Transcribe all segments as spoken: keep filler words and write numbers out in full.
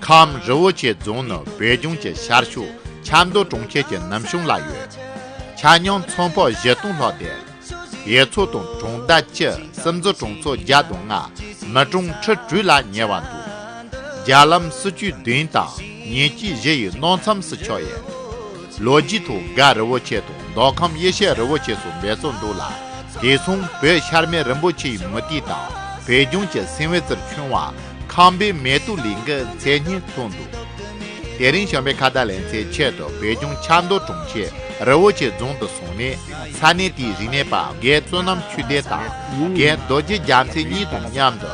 ཁམས་རི་བོ་ཆེ་རྫོང་ནི་བོད་ལྗོངས་ཀྱི་ཤར་ཕྱོགས་ཆབ་མདོ་གྲོང་ཁྱེར་གྱི་ནུབ་བྱང་ལ་ཡོད། ཆ་སྙོམས་ཚོང་པ་བཞི་སྟོང་ལྷག་སྟེ། གཡུ་མཚོ་དང་གྲོང་རྡལ་བཅུ། སིམ་འཛུལ་གྲོང་ཚོ་བརྒྱ་དང་ལྔ། མི་གྲངས་ཁྲི་དྲུག་ལ་ཉེ་བ་འདུག་རྒྱ་ལམ་སྲིད་ཇུས་བདུན་དང་ཉེར་གཅིག་བཞི་ཡི་གནས་མཚམས་སུ་ཆགས་ཡོད། ལོ་རྒྱུས་ཐོག་སྒ་རི་བོ་ཆེ་དང་མདོ་ཁམས་ཡེ་ཤེས་རི་བོ་ཆེ་སོགས་འབོད་སྲོལ་འདུག་ལ། དེ་མཚུངས་བོད་ཤར་མའི་རིན་པོ་ཆེའི་མུ་ཏིག་དང་བོད་ལྗོངས་ཀྱི་སིལ་བུ་རྩིར་ཁྱོན་པ་ཁམས་པའི་མེ་ཏོག་གླིང་གི་མཚན་སྙན་ཐོན་འདུག་དེ་རིང་བྱམས་པའི་ཁ་བརྡ་ལེ་ཚན་ཆེད་དུ་བོད་ལྗོངས་ཆབ་མདོ་གྲོང་ཁྱེར་རི་བོ་ཆེ་རྫོང་དུ་སོང་ནས་ས་གནས་དེའི་རིག་གནས་པ་རྒན་བསོད་ནམས་ཆོས་ལྡན་དང་རྒན་རྡོ་རྗེ་རྒྱལ་མཚན་གཉིས་དང་མཉམ་དུ་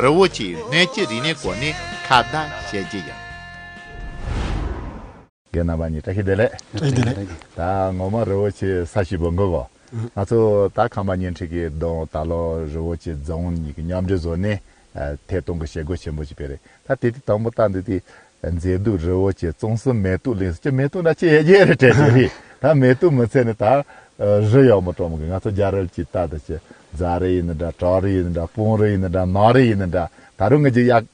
རི་བོ་ཆེའི་སྣོད་ཀྱི་རིག་གནས་སྐོར་ནས་ཁ་བརྡ་བྱེད་ཀྱི་ཡིན། རྒན་རྣམ་པ་གཉིས་བཀྲ་ཤིས་བདེ་ལེགས། བཀྲ་ཤིས་བདེ་ལེགས། ད་ངོ་མ་རི་བོ་ཆེ་ས་གཤིས་སྦོམ་གི་གོ། ང་ཚོ་ད་ཁམས་པ་བརྙན་འཕྲིན་གྱི་གདོང་ད་ལོ་རི་བོ་ཆེ་རྫོང་གཉིས་ཀྱི་མཉམ་འབྲེལ་བཟོ་ནས་ཐད་གཏོང་གི་བྱེད་སྒོ་ཆེན་པོ་ཞིག་སྤེལ་རེད། ད་དེ་དུས་དང་པོ་ད་འདི་དུས་མཛེས་སྡུག་རི་བོ་ཆེ་གཙང་གསུམ་མེ་ཏོག་གླིང་ཟེར་གྱི་མེ་ཏོག་འདྲ་ཅི་ཡས་ཀྱི་རེད་དྲན་གྱི་རེད། ད་མེ་ཏོག་མི་ཚད་ནས་ད་རི་ཡག་མོ་སྤྲོ་མོ་གི། ང་ཚོ་རྒྱ་རི་ལ་ཅིག་ལྟ་ད་ཅི་རྫ་རི་ཡིན་ནི་འདྲ། བྲག་རི་ཡིན་ནི་འདྲ། སྤང་རི་ཡིན་ནི་འདྲ། ནགས་རི་ཡིན་ནི་འདྲ། ད་རུང་ང་ཅིག་ཡག་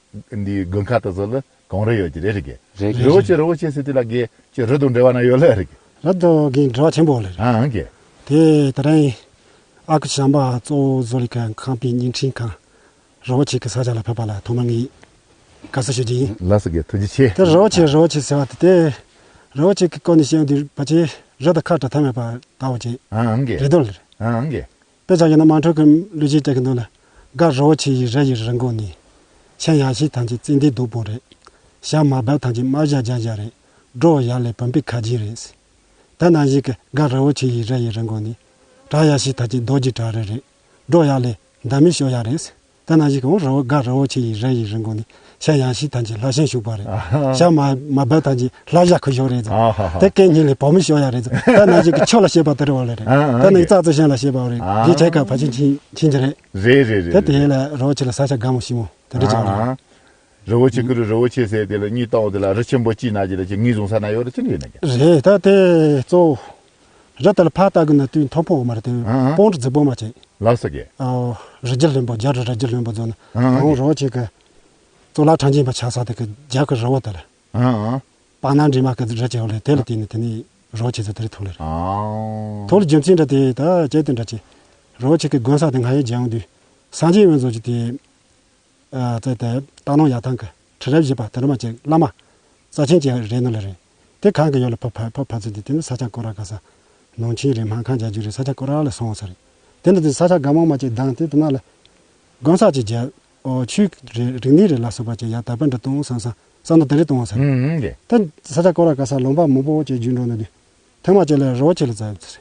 འདི་དགོན་ཁ་དུ་ཚོ་ལ། གངས་རི་ཡོད་ཀྱི་རེད། རི་གི་རེད། རི་བོ་ཆེ་རི་བོ་ཆེ་ཟེར་དུས་ལ་གི་ཅི་རི་དང་འབྲེལ་བ་ན་ཡོད་ལ་རི་གི། རི་དང་གི་འབྲེལ་བ་ཆེན་པོ་ལ་རེད། ཨང་གི། དེ་ད་རིང་ཨ་ཁུ་བྱམས་པ་གཙོ་བོ་བཟོ་ལས་ཀ་ཁང་པའི་བརྙན་འཕྲིན་ཁང་རི་བོ་ཆེ་གི་ས་ཆ་ལ་ཕེབས་པ་ལ་ཐོག་མར་ངས་དགའ་བསུ་ཞུ་རྒྱུ་ཡིན། ལགས་སོ་རྒན། ཐུགས་རྗེ་ཆེ། དེ་རི་བོ་ཆེ་རི་བོ་ཆེ་ཟེར་བ་དེ་དེ་རི་བོ་ཆེ་གི་སྐོར་ནས་བཤད་དུས་ཕལ་ཆེར་རི་དང་ཁ་བྲལ་ཐབས་མེད་པ་ལྟ་བུ་ཅིག་ཨང་གི། རེད་དོ་ལ་རེད། ཨང་གི། དཔེ་ཆ་ཡིན་ན་དམངས་ཁྲོད་ཀྱི་གླུ་གཞས་སྤྲད་ཀྱི་འདུག་ལ། སྒ་རི་བོ་ཆེ་ཡི་རི་ཡི་རི་མགོ་ནས། ཆེན་ཡ་ཤི་ཐང་གི་ཙན་དན་སྡོང་པོ་རེད། བྱ་མ་བབས་ཐང་གི་རྨ་བྱ་རྒྱ་བྱ་རེད། འགྲོ་ཡ་ལས་བུམ་པའི་ཁ་རྗེ་རེད། དེ་ནང་བཞིན་གྱི་སྒ་རི་བོ་ཆེ་ཡི་རི་ཡི་རི་མགོ་ནས། བྲག་ཡ་ཤི་ཐང་གི་རྡོ་རྗེ་བྲག་རི་རེད། འགྲོ་ཡ་ལས་འདབ་མའི་ཤོ་ཡ་རེད། དེ་ནང་བཞིན་གྱི་འོང་རི་བོ་སྒ་རི་བོ་ཆེ་ཡི་རི་ཡི་རི་མགོ་ནས། ཆེན་ཡ་ཤི་ཐང་གི་ལྷ་ཤིང་ཤུག་པ་རེད། བྱ་མ་མ་བབས་ཐང་གི་ལྷ་བྱ་ཁུ་ཤོ་རེད་ཙང་། དེ་སྐད་གཉིས་ལས་བུ་མོའི་ཤོ་ཡ་རེད་ཙང་། དེ་ནང་བཞིན་གྱི་ཆོས་ལ་བཤད་པ་དེ་རེད་བ་ལ་རེད། དེ་ནང་བཞིན་རྩ་རྩི་ཤིང་ལ་བཤད་པ་རེད། རྗེ་ཆེ་ཁ་ཕལ་ཆེར་ཕྱིན་ཕྱིན་གྱི་རེད། རེད་རེད་རེད། དེ་དེ་ལ་རི་བོ་ཆེ་ལ་ས་ཆ་དགའ་མོ་ཞིག་མོ་དེ་འདྲ་ཅིག་རེད། རི་བོ་ཆེ་ཀུ་རུ་རི་བོ་ཆེ་ཟེར་དེ་ལ་གཉིས་བཏང་བ་དེ་ལ་རི་ཆེན་པོ་གཅིག་ན་གྱི་ལ་ཅིག་ངོས་བཟུང་ས་ན་ཡོད་རེད། ཅི་འདྲ་ཡོད་ན་གྱི། རེད། ད་དེ་གཙོ་བོ་རི་དེ་ལ་ཕར་ལྟ་གི་ན་དུས་མཐོ་པོ་མ་རེད་དེ། སྤང་རི་རྫིག་པོ་མ་བྱེད། ལགས་སོ་རྒན། ཨོ། རི་རྒྱུད་ལྷུན་པོ་རྒྱ་རི་རི་རྒྱུད་ལྷུན་པོ་ཚོ་ནི། ཨང་། ཨོ་རི་བོ་ཆེ་གི་གཙུག་ལག་ཕྲེང་རྒྱས་པ་ཆགས་ས་དེ་གི་རྒྱབ་གི་རི་བོ་དེ་ལ། ཨང་ཨང་། སྤང་ནག་འདྲེས་མ་གི་རི་ཆེ་བ་ལས་དེ་ལ་བརྟེན་ནས་དེ་ནས་རི་བོ་ཆེ་ཚོ་དེ་རིགས་ཐོག་ལེ་རེད། ཨང་། ཐོག་ལ་རྒྱུ་མཚན་འདྲ་དེ་ད་ཅེ་དེ་འདྲ་ཅེ། རི་བོ་ཆེ་གི་དགོན་ས་དེ་ང་ཡི་རྒྱལ་ཡོངས་དུས་སངས་རྒྱས་དབེན་མཚོ་ཅིག་དེ། ཨ་ཙེ་དེ་སྟག་སྣང་ཡར་ཐང་གི་ཁྲི་རབས་བཞི་པ་དེ་རུ་མ་ཅིག་བླ་མ་རྩ་ཆེན་ཅིག་རེད་ནོ་ལེ་རེད། དེ་གང་གི་ཡོད་ལ་ཕ་ཕ་ཕ་ཕ་ཚོ་དེ་དེ་ནི་ས་ཆ་སྐོར་ར་ག་ས། ནང་ཆེན་རེད། སྨན་ཁང་རྒྱ་རྒྱུ་རེད། ས་ཆ་སྐོར་ར་ལ་སོང་ས་རེད། དེ་འདྲ་དེ་ས་ཆ་དགའ་མོ་མ་ཅིག་དང་དེ་དེ་ན་ལ། དགོན་ས་ཅིག་རྒྱ། ཨོ་ཆོས་རེད་རིག་གནས་རེད་ལ་སོགས་པ་ཅིག་ཡ་དར་སྤེལ་འདྲ་གཏོང་བསམ་བསམ་བསམ་ནོ་དེ་རེད་གཏོང་བ་ས་རེད། ཨང་ཨང་གི། དེ་ས་ཆ་སྐོར་ར་ག་ས་ལུང་པ་མང་པོ་ཅིག་རྒྱུན་འགྲོ་ནས་དུས། ཐེངས་མ་ཅིག་ལ་རི་བོ་ཆེ་ལ་བཙལ་ཡོད་ཚེ།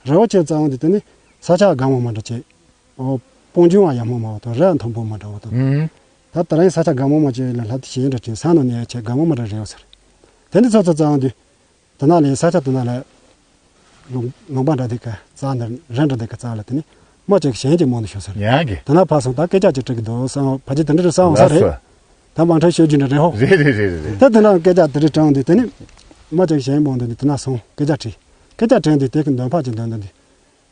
རི་བོ་ཆེ་བཙལ་འོང་དུས་དེ་ནི་ས་ཆ་སྒང་མོ་མ་འདྲ་ཅིག་ཨོ། སྤང་ལྗོངས་ཡང་ཡག་མོ་མ་བ་དང་རི་ཡང་མཐོན་པོ་མ་འདྲ་བ་དང་། ཨང་། ད་ད་རིང་ས་ཆ་སྒང་མོ་མ་ཅིག་ལ་ལྷ་དེ་ཞེ་འདྲ་ཅིག་ས་ནང་ནས་ཡ་ཆེ་སྒང་མོ་མ་འདྲ་རེད་ཡོད་ཟེར། དེ་ནི་ཚོ་ཚོ་བཙལ་འོང་དུས། དེ་ན་ལས་ས་ཆ་དེ་ན་ལས། ལུང་ལུང་པ་འདྲ་དེ་ག་རྩ་འདི་རི་འདྲ་དེ་ག་རྩ་ལ་དེ་ནི་མ་ཅིག་གཞན་གྱིས་མོ་འདི་ཤོད་ཟེར། ཡང་གི། དེ་ན་ཕར་སོང་ད་སྐད་ཆ་ཅིག་དྲི་གི་འདུག་བསམ་ཕ་ཅིག་དེ་འདྲ་རེད་བསམ་འོང་ས་རེད། ལགས་སོ། ད་མང་ཁྲ་ཤོད་རྒྱུ་འདྲ་རེད་ཧོ། རེད་རེད་རེད་རེད་རེད། ད་དེ་ན་སྐད་ཆ་དེ་རེད་དྲངས་དུས་དེ་ནི། མ་ཅིག་གཞན་མོ་འདི་ནི་དེ་ན་སོང་སྐད་ཆ་དྲིས། སྐད་ཆ་དྲན་དུས་དེ་གི་འདོན་ཕ་ཅིག་འདོན་འདོན་དུས།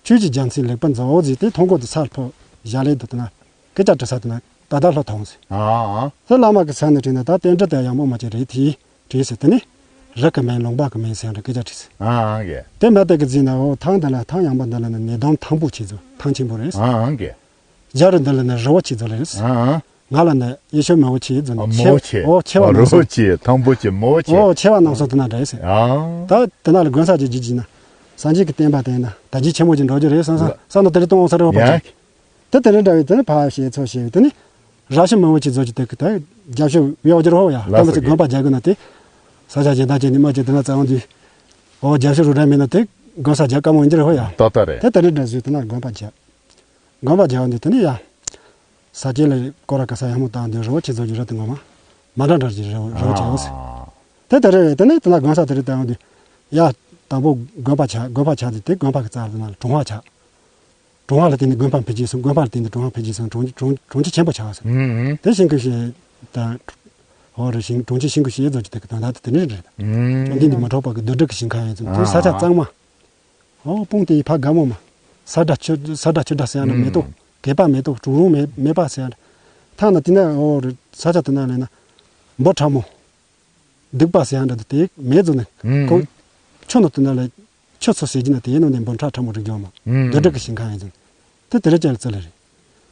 ཆོས་ཀྱི་རྒྱལ་མཚན་ལེགས་པར་མཛད་འོ་ཟེར་དེ་མཐོང་གོ་དུ་ཚར་ཕོ། བཞག་ལེ་དུ་དེ་ན། སྐད་ཆ་དྲི་ས་དེ་ན་ད་ད་ལྷོ་ཐོང་ཟེར། ཨ་ཨ། དེ་བླ་མ་གི་ས་ནས་དྲིས་ན་ད་རྟེན་འབྲེལ་དེ་ཡག་མོ་མ་ཅིག་རེད་དེ། དྲིས་ཟེར་དེ་ནི། རི་གི་མིང་ལུང་པ་གི་མིང་ཟེར་ཡང་འདྲ་སྐད་ཆ་དྲིས་ཟེར། ཨ་ཨ་གི། དེ་མ་དེ་གི་རྫིས་ན་འོ་ཐང་འདི་ལ་ཐང་ཡངས་པ་འདི་ལ་ནི་ནི་དོམ་ཐང་པོ་ཆེ་ཚོ་ཐང་ཆེན་པོ་རེད། ཨ་ཨ་གི། རྒྱ་རི་འདི་ལ་ནི་རི་བོ་ཆེ་ཚོ་རེད། ཨ་ཨ། ང་ལ་ནི་ཡེ་ཤོད་མི་བོ་ཆེ་ཚོ་ནི་ཨ་མི་བོ་ཆེ། ཨོ་ཆེ་བ་ཨོ་རི་ནང་བོ་སོང་། ཆེ་ཐང་པོ་ཆེ་མི་བོ་ཆེ། ཨོ་ཆེ་བ་ནང་སོང་དེ་ན་འདྲ་ཡེ་ཟེར། ཨ། ད་དེ་ན་ལ་དགོན་ས་ཅིག་རྒྱུ་རྒྱུ་ན། སངས་རྒྱས་ཀྱི་བསྟན་པ་བསྟན་ན་ད་རྒྱུ་ཆེན་མོ་ཅིག་འགྲོ་རྒྱུ་རེད་བསམ་བསམ་བསམ་ན་དེ་རིང་གཏོང་འོང་ས་རེད་བ་ཡ། ཕ་ཆེ། དེ་དེ་རིང་འདྲ་བའི་དེ་ནི་ཕ་བཤད་ཚོ་བཤད་བའི་དེ་ནི། ར་ཤི་མི་བོ་ཆེ་ཚོ་ཅིག་དེ་གི་ད་རྒྱབ་ཤོད་བེའོ་རྒྱུ་རོ་ཡ། ལ་དེ་མ་ཚེ་དགོན་པ་རྒྱག་གི་ན་དེ། ས་ཆ་གཞན་དག་ཅིག་ནི་མ་ཅིག་དེ་ན་བཙལ་འོང་དུས། ཨོ་རྒྱབ་ཤོད་རུ་འདྲ་མིན་ན་དེ་དགོན་ས་རྒྱག་དཀའ་མོ་ཡིན་གྱི་རེད་བ་ཡ། ཏག་ཏག་རེད། དེ་དེ་རིང་འདྲ་བཟོས་དེ་ན་དགོན་པ་རྒྱག་དགོན་པ་རྒྱག་འོང་དུས་དེ་ནི་ཡ། ས་སྐྱེས་ལ་སྐོར་ར་ག་ས་ཡག་མོ་བཏང་དུས་རི་བོ་ཆེ་ཚོ་གི་རི་དེ་ངོ་མ། མ་འདྲ་འདྲ་གི་རི་བོ་རི་བོ་ཆེ་ཡོད་ཟེར། དེ་དེ་རེད་རེད་དེ་ནས་དེ་ན་དགོན་ས་དེ་རེད་བཏང་དུས། ཡ། དང་པོ་དགོན་པ་ཆགས་དགོན་པ་ཆགས་དུས་དེ་དགོན་པ་གི་རྩ་ལ་དེ་ན་ལ་གྲོང་བ་ཆགས། གྲོང་བ་ལ་བརྟེན་ནས་དགོན་པ་འཕེལ་རྒྱས་སོང་དགོན་པ་ལ་བརྟེན་ནས་གྲོང་བ་འཕེལ་རྒྱས་སོང་གྲོང་གྲོང་གྲོང་ཁྱེར་ཆེན་པོ་ཆགས་སོང་། ཨུམ་ཨུམ། དེ་ཤིང་ཀུ་ཤེ། ད། ཧོ་རི་ཤིང་གྲོང་ཁྱེར་ཤིང་ཀུ་ཤེ་ཡེ་ཚོ་ཅིག་དེ་གི་དོན་དག་དེ་དེ་ནས་རེད། ཨུམ། ཅང་འདི་འདི་མ་འཕྲོག་པ་གི་རྡུལ་དྲི་གི་ཞིང་ཁ་ཡིན་ཚོ་དེ་ས་ཆ་གཙང་མ། ཨོ་སྤུངས་དེ་ཡི་ཕ་དགའ་མོ་མ། ས་སྒྲ་ཆུ་ས་སྒྲ་ཆུ་སྒྲ་ཟེར་ཡ་འདྲ་མེ་ཏོག་གད་པ་མེ་ཏོག་གྲུང་རུང་མེ་མེ་པ་ཟེར་ཡ་འདྲ། ཐང་ན་དེ་ན་ཨོ་རི་ས་ཆ་དེ་ན་ལས་ན། འབུ་ཕྲ་མོ། སྡིག་པ་ཟེར་ཡ་འདྲ་དེ་མེད་ཚོ་ནི། ཨུམ། ཁོ་ཆུ་ནང་དུ་ན་ལ་ཆུ་ཚོ་ཟེར་གྱི་ན་དེ་ཡིན་ནོ་ནི་འབུམ་ཕྲག་ཕྲ་མོ་རིག་ཡོང་མ། ཨུམ། འདོད་སྒྲ་གི་ཞིང་ཁམས་ཡིན་ཚོ། དེ་དེ་རེ་ཅལ་ཙི་ལ་རེད།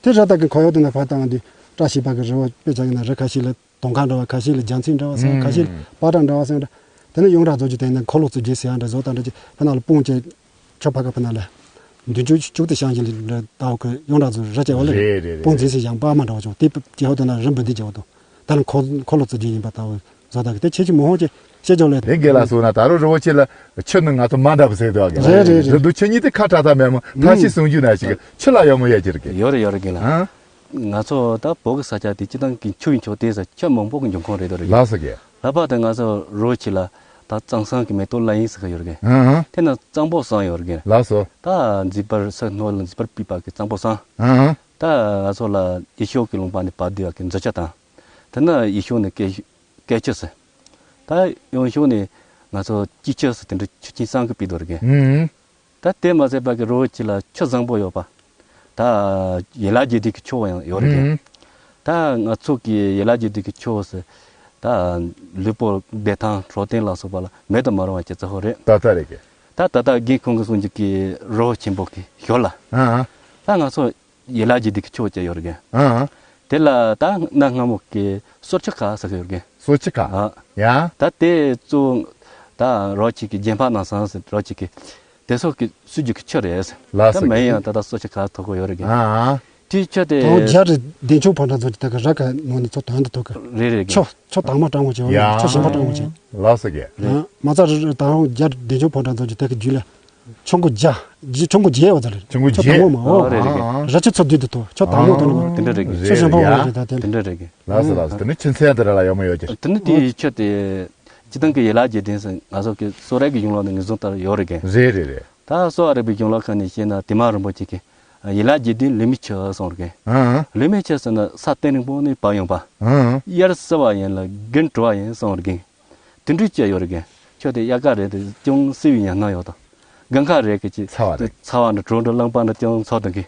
དེ་ར་ད་གི་ཁོ་ཡོད་དེ་ན་ཕ་དང་དུ་བཀྲ་ཤིས་པ་གི་རི་བོ་དཔེ་ཆ་གི་ན་རི་ཁ་ཤས་ལ་དོང་ཁ་འདྲ་བ་ཁ་ཤས་ལ་རྒྱ་མཚན་འདྲ་བ་ཟེར་ཁ་ཤས་ལ་པ་ཏྲ་འདྲ་བ་ཟེར་འདྲ། དེ་ནི་ཡོངས་གྲགས་བཟོ་རྒྱུ་དེ་ནི་ཁོ་ལོ་ཙི་རྒྱས་ཟེར་ཡ་འདྲ་བཟོ་དང་འདྲ་ཅི་ཕ་ན་ལ་སྤུངས་ཅེ་ཆོ་ཕ་ག་ཕ་ན་ལ་འདུན་ཅུ་བཅུག་ཏེ་ཤང་གི་ལི་འདྲ་ད་བ་ཁོ་ཡོངས་གྲགས་བཟོ་ར་ཅེ་བ་ལ་རེད་རེད་རེད། སྤུངས་རྒྱས་ཟེར་ཡང་པ་མ་འདྲ་བ་ཅོ་དེ་ཅེ་ཧོ་དེ་ན་རི་འབུ་འདི་ཅེ་བ་དོ། ད་ལ་ཁོ་ཁོ་ལོ་ཙི་རྒྱས་ཡིན་པ་ད་བ། བཟོ་ལྟ་གི་དེ་ཁྱེད་ཀྱི་མི་ཧོང་ཅེ་ཤེས་ཅོག་ལས། དེ་རྒན་ལགས་སོང་ན་ད་རུང་རི་བོ་ཆེ་ལ་ཆུ་ནི་ང་ཚོ་མ་འདྲ་བ་ཟེར་དུ་བ་གི་རེད་རེད་རེད། རི་དུ་ཆུ་གཉིས་དེ་ཁ་བྲལ་ཐབས་མེད་མོ་ཐ་ཤི་སུང་རྒྱུ་ན་ཞིག་ཆུ་ལ་ཡོད་མོ་ཡ་ཅིག་གི་ཡོད་རེད་ཡོད་རེད་རྒན་ལགས། ཨ། ང་ཚོ་ད་བོད་ཀྱི་ས་ཆ་དེ་སྤྱི་བཏང་གི་ཆུ་ཡིན་ཆོག་དེ་ས་ཆུ་མང་པོ་གི་འབྱུང་ཁུངས་རེད་དོ་རེད། ལགས་སོ་རྒན། ལྷག་པར་དུ་ང་ཚོ་རི་བོ་ཆེ་ལ་ད་གཙང་སང་གི་མེ་ཏོག་ལ་ཡིན་ཟེར་གི་ཡོད་རེད་རྒན། ཨ་ཧ། དེ་ན་གཙང་པོ་སང་ཡོད་རེད་རྒན། ལགས་སོ། ད་མཛེས་པར་ས་སྣོད་ལ་མཛེས་པར་སྤུས་པ་གི་གཙང་པོ་སང་། ཨ་ཧ། ད་ང་ཚོ་ལ་ཡེ་ཤུ་གི་ལུང་པ་ནས་བར་བསྡུ་བ་གི་མཛོད་ཆ་དང་། དེ་ན་ཡེ་ཤུ་ནས་སྐད་སྐད་ཆུ་ཟེར། ད་ཡང་ཤུ་ནས་ང་ཚོ་སྐྱིད་ཆུ་ཟེར་དེ་འདྲ་ཆུ་ཆེན་སང་གི་སྤེལ་དོ་རེད་གི། ཨུམ། ད་དེ་མ་ཟད་པ་གི་རི་བོ་ཆེ་ལ་ཆུ་བཟང་པོ་ཡོད་པ། ད་ཡན་ལག་བརྒྱད་ལྡན་གི་ཆུ་བོ་ཡང་ཡོད་རེད་གི། ཨུམ། ད་ང་ཚོ་གི་ཡན་ལག་བརྒྱད་ལྡན་གི་ཆུ་བོ་ཟེར། ད་ལུས་པོ་བདེ་ཐང་འཕྲོད་བསྟེན་ལ་སོགས་པ་ལ་མེད་དུ་མི་རུང་བ་ཅིག་གཙོ་བོ་རེད། ད་ལྟ་རེད་གི། ད་ད་ལྟ་རྒན་ཁོང་གི་གསུང་རྒྱུ་གི་རི་བོ་ཆེན་པོ་གི་ཞོར་ལ། ཨ་ཨ། ད་ང་ཚོ་ཡན་ལག་བརྒྱད་ལྡན་གི་ཆུ་བོ་ཅིག་ཡོད་རེད་གི། ཨ་ཨ། དེ་ལ་ད་གནའ་སྔ་མོ་གི་སོར་ཆུ་ཁ་ཟེར་གི་ཡོད་རེད་གི། སོར་ཆུ་ཁ། ཨ། ཡ། ད་དེ་གཙོ་ད་རོ་གཅིག་གི་རྒྱན་ཕ་ནང་སང་ཟེར་རོ་གཅིག་གི་དེ་སོགས་ཀྱི་སུ་རྒྱུ་གི་ཆུ་རེད། ལགས་སོ། ད་མེད་ཡང་ད་ལྟ་སོ་ཆུ་ཁ་ཐོག་གི་ཡོད་རེད་གི། ཨ་ཨ། དེའི་ཆུ་དེ་དང་རྒྱ་རི་བདེ་མཆོག་ཕོ་བྲང་ཚོ་གི་ད་གི་ར་ག་ནང་ནས་ཚོ་དོན་དུ་ཐོག་གི། རེད་རེད་གི། ཆུ་ཆུ་དྭངས་མ་སྐྲང་བོ་ཅན་ཡ། ཆུ་ཞིམ་པ་སྐྲང་བོ་ཅན། ལགས་སོ་གི། ཨ་མ་རྩ་རི་རི་དང་རྒྱ་རི་བདེ་མཆོག་ཕོ་བྲང་ཚོ་གི་ད་གི་རྒྱུད་ལ་ཆུ་མགོ་རྒྱ་རྗེ་ཆུ་མགོ་རྒྱས་བ་ཚ་རེད། ཆུ་མགོ་ཆུ་རྒྱས། དྭངས་མོ་མ་འོ། ཨ་རེད་རེད་གི། ར་ཆུ་ཚོ་བདུད་དུ་ཐོག་ཆུ་དྭངས་མོ་དོན་མ། དེ་འདྲ་རེད་གི། ཆུ་ཞིམ་པོ་འོ་རེད་ད་དེ་དེ་ལ། འདྲ་རེད་གི། ལགས་སོ་ལགས་སོ། དེ་ནི་ཆུ་མཚན་དེ་ར་ལ་ཡོད་མ་ཡོད་ཀྱི། དེ་ནི་དེའི་ཆུ་དེ། སྤྱི་བཏང་གི་ཡན་ལག་བརྒྱད་ལྡན་ཟེར་ང་ཚོ་གི་གསོ་རིག་གི་གཞུང་ལུགས་ནས་ངེས་བཟུང་ལྟར་ཡོད་རེད་གི། རེད་རེད་རེད། ད་གསོ་བ་རིག་པའི་གཞུང་ལུགས་ཁག་ནས་བཤད་ན་དེ་མ་རིན་པོ་ཆེ་གི་ཡན་ལག་བརྒྱད་ལྡན་ལུས་མེད་ཆུ་གསུངས་རེད་གི། ཨང་། ལུས་མེད་ཆུ་ཟེར་ན་ས་སྟེང་རིང་པོ་ནས་བབས་ཡོང་པ། ཨང་། དབྱར་བསིལ་བ་ཡིན་ལ་དགུན་དྲོ་བ་ཡིན་གསུངས་རེད་གི། དེ་འདྲའི་ཆུ་ཡོད་རེད་གི། ཆུ་དེ་དབྱར་ཁ་རེད་དེ་ཅུང་བསིལ་བའི་ཉམས་སྣང་ཡོད་དོ། དགུན་ཁ་རེད་གི་ཅི། ཚ་བ་རེད། ཚ་བ་འདྲ་དྲོ་འདྲ་རླངས་པ་འདྲ་ཅུང་ཚ་དང་གི།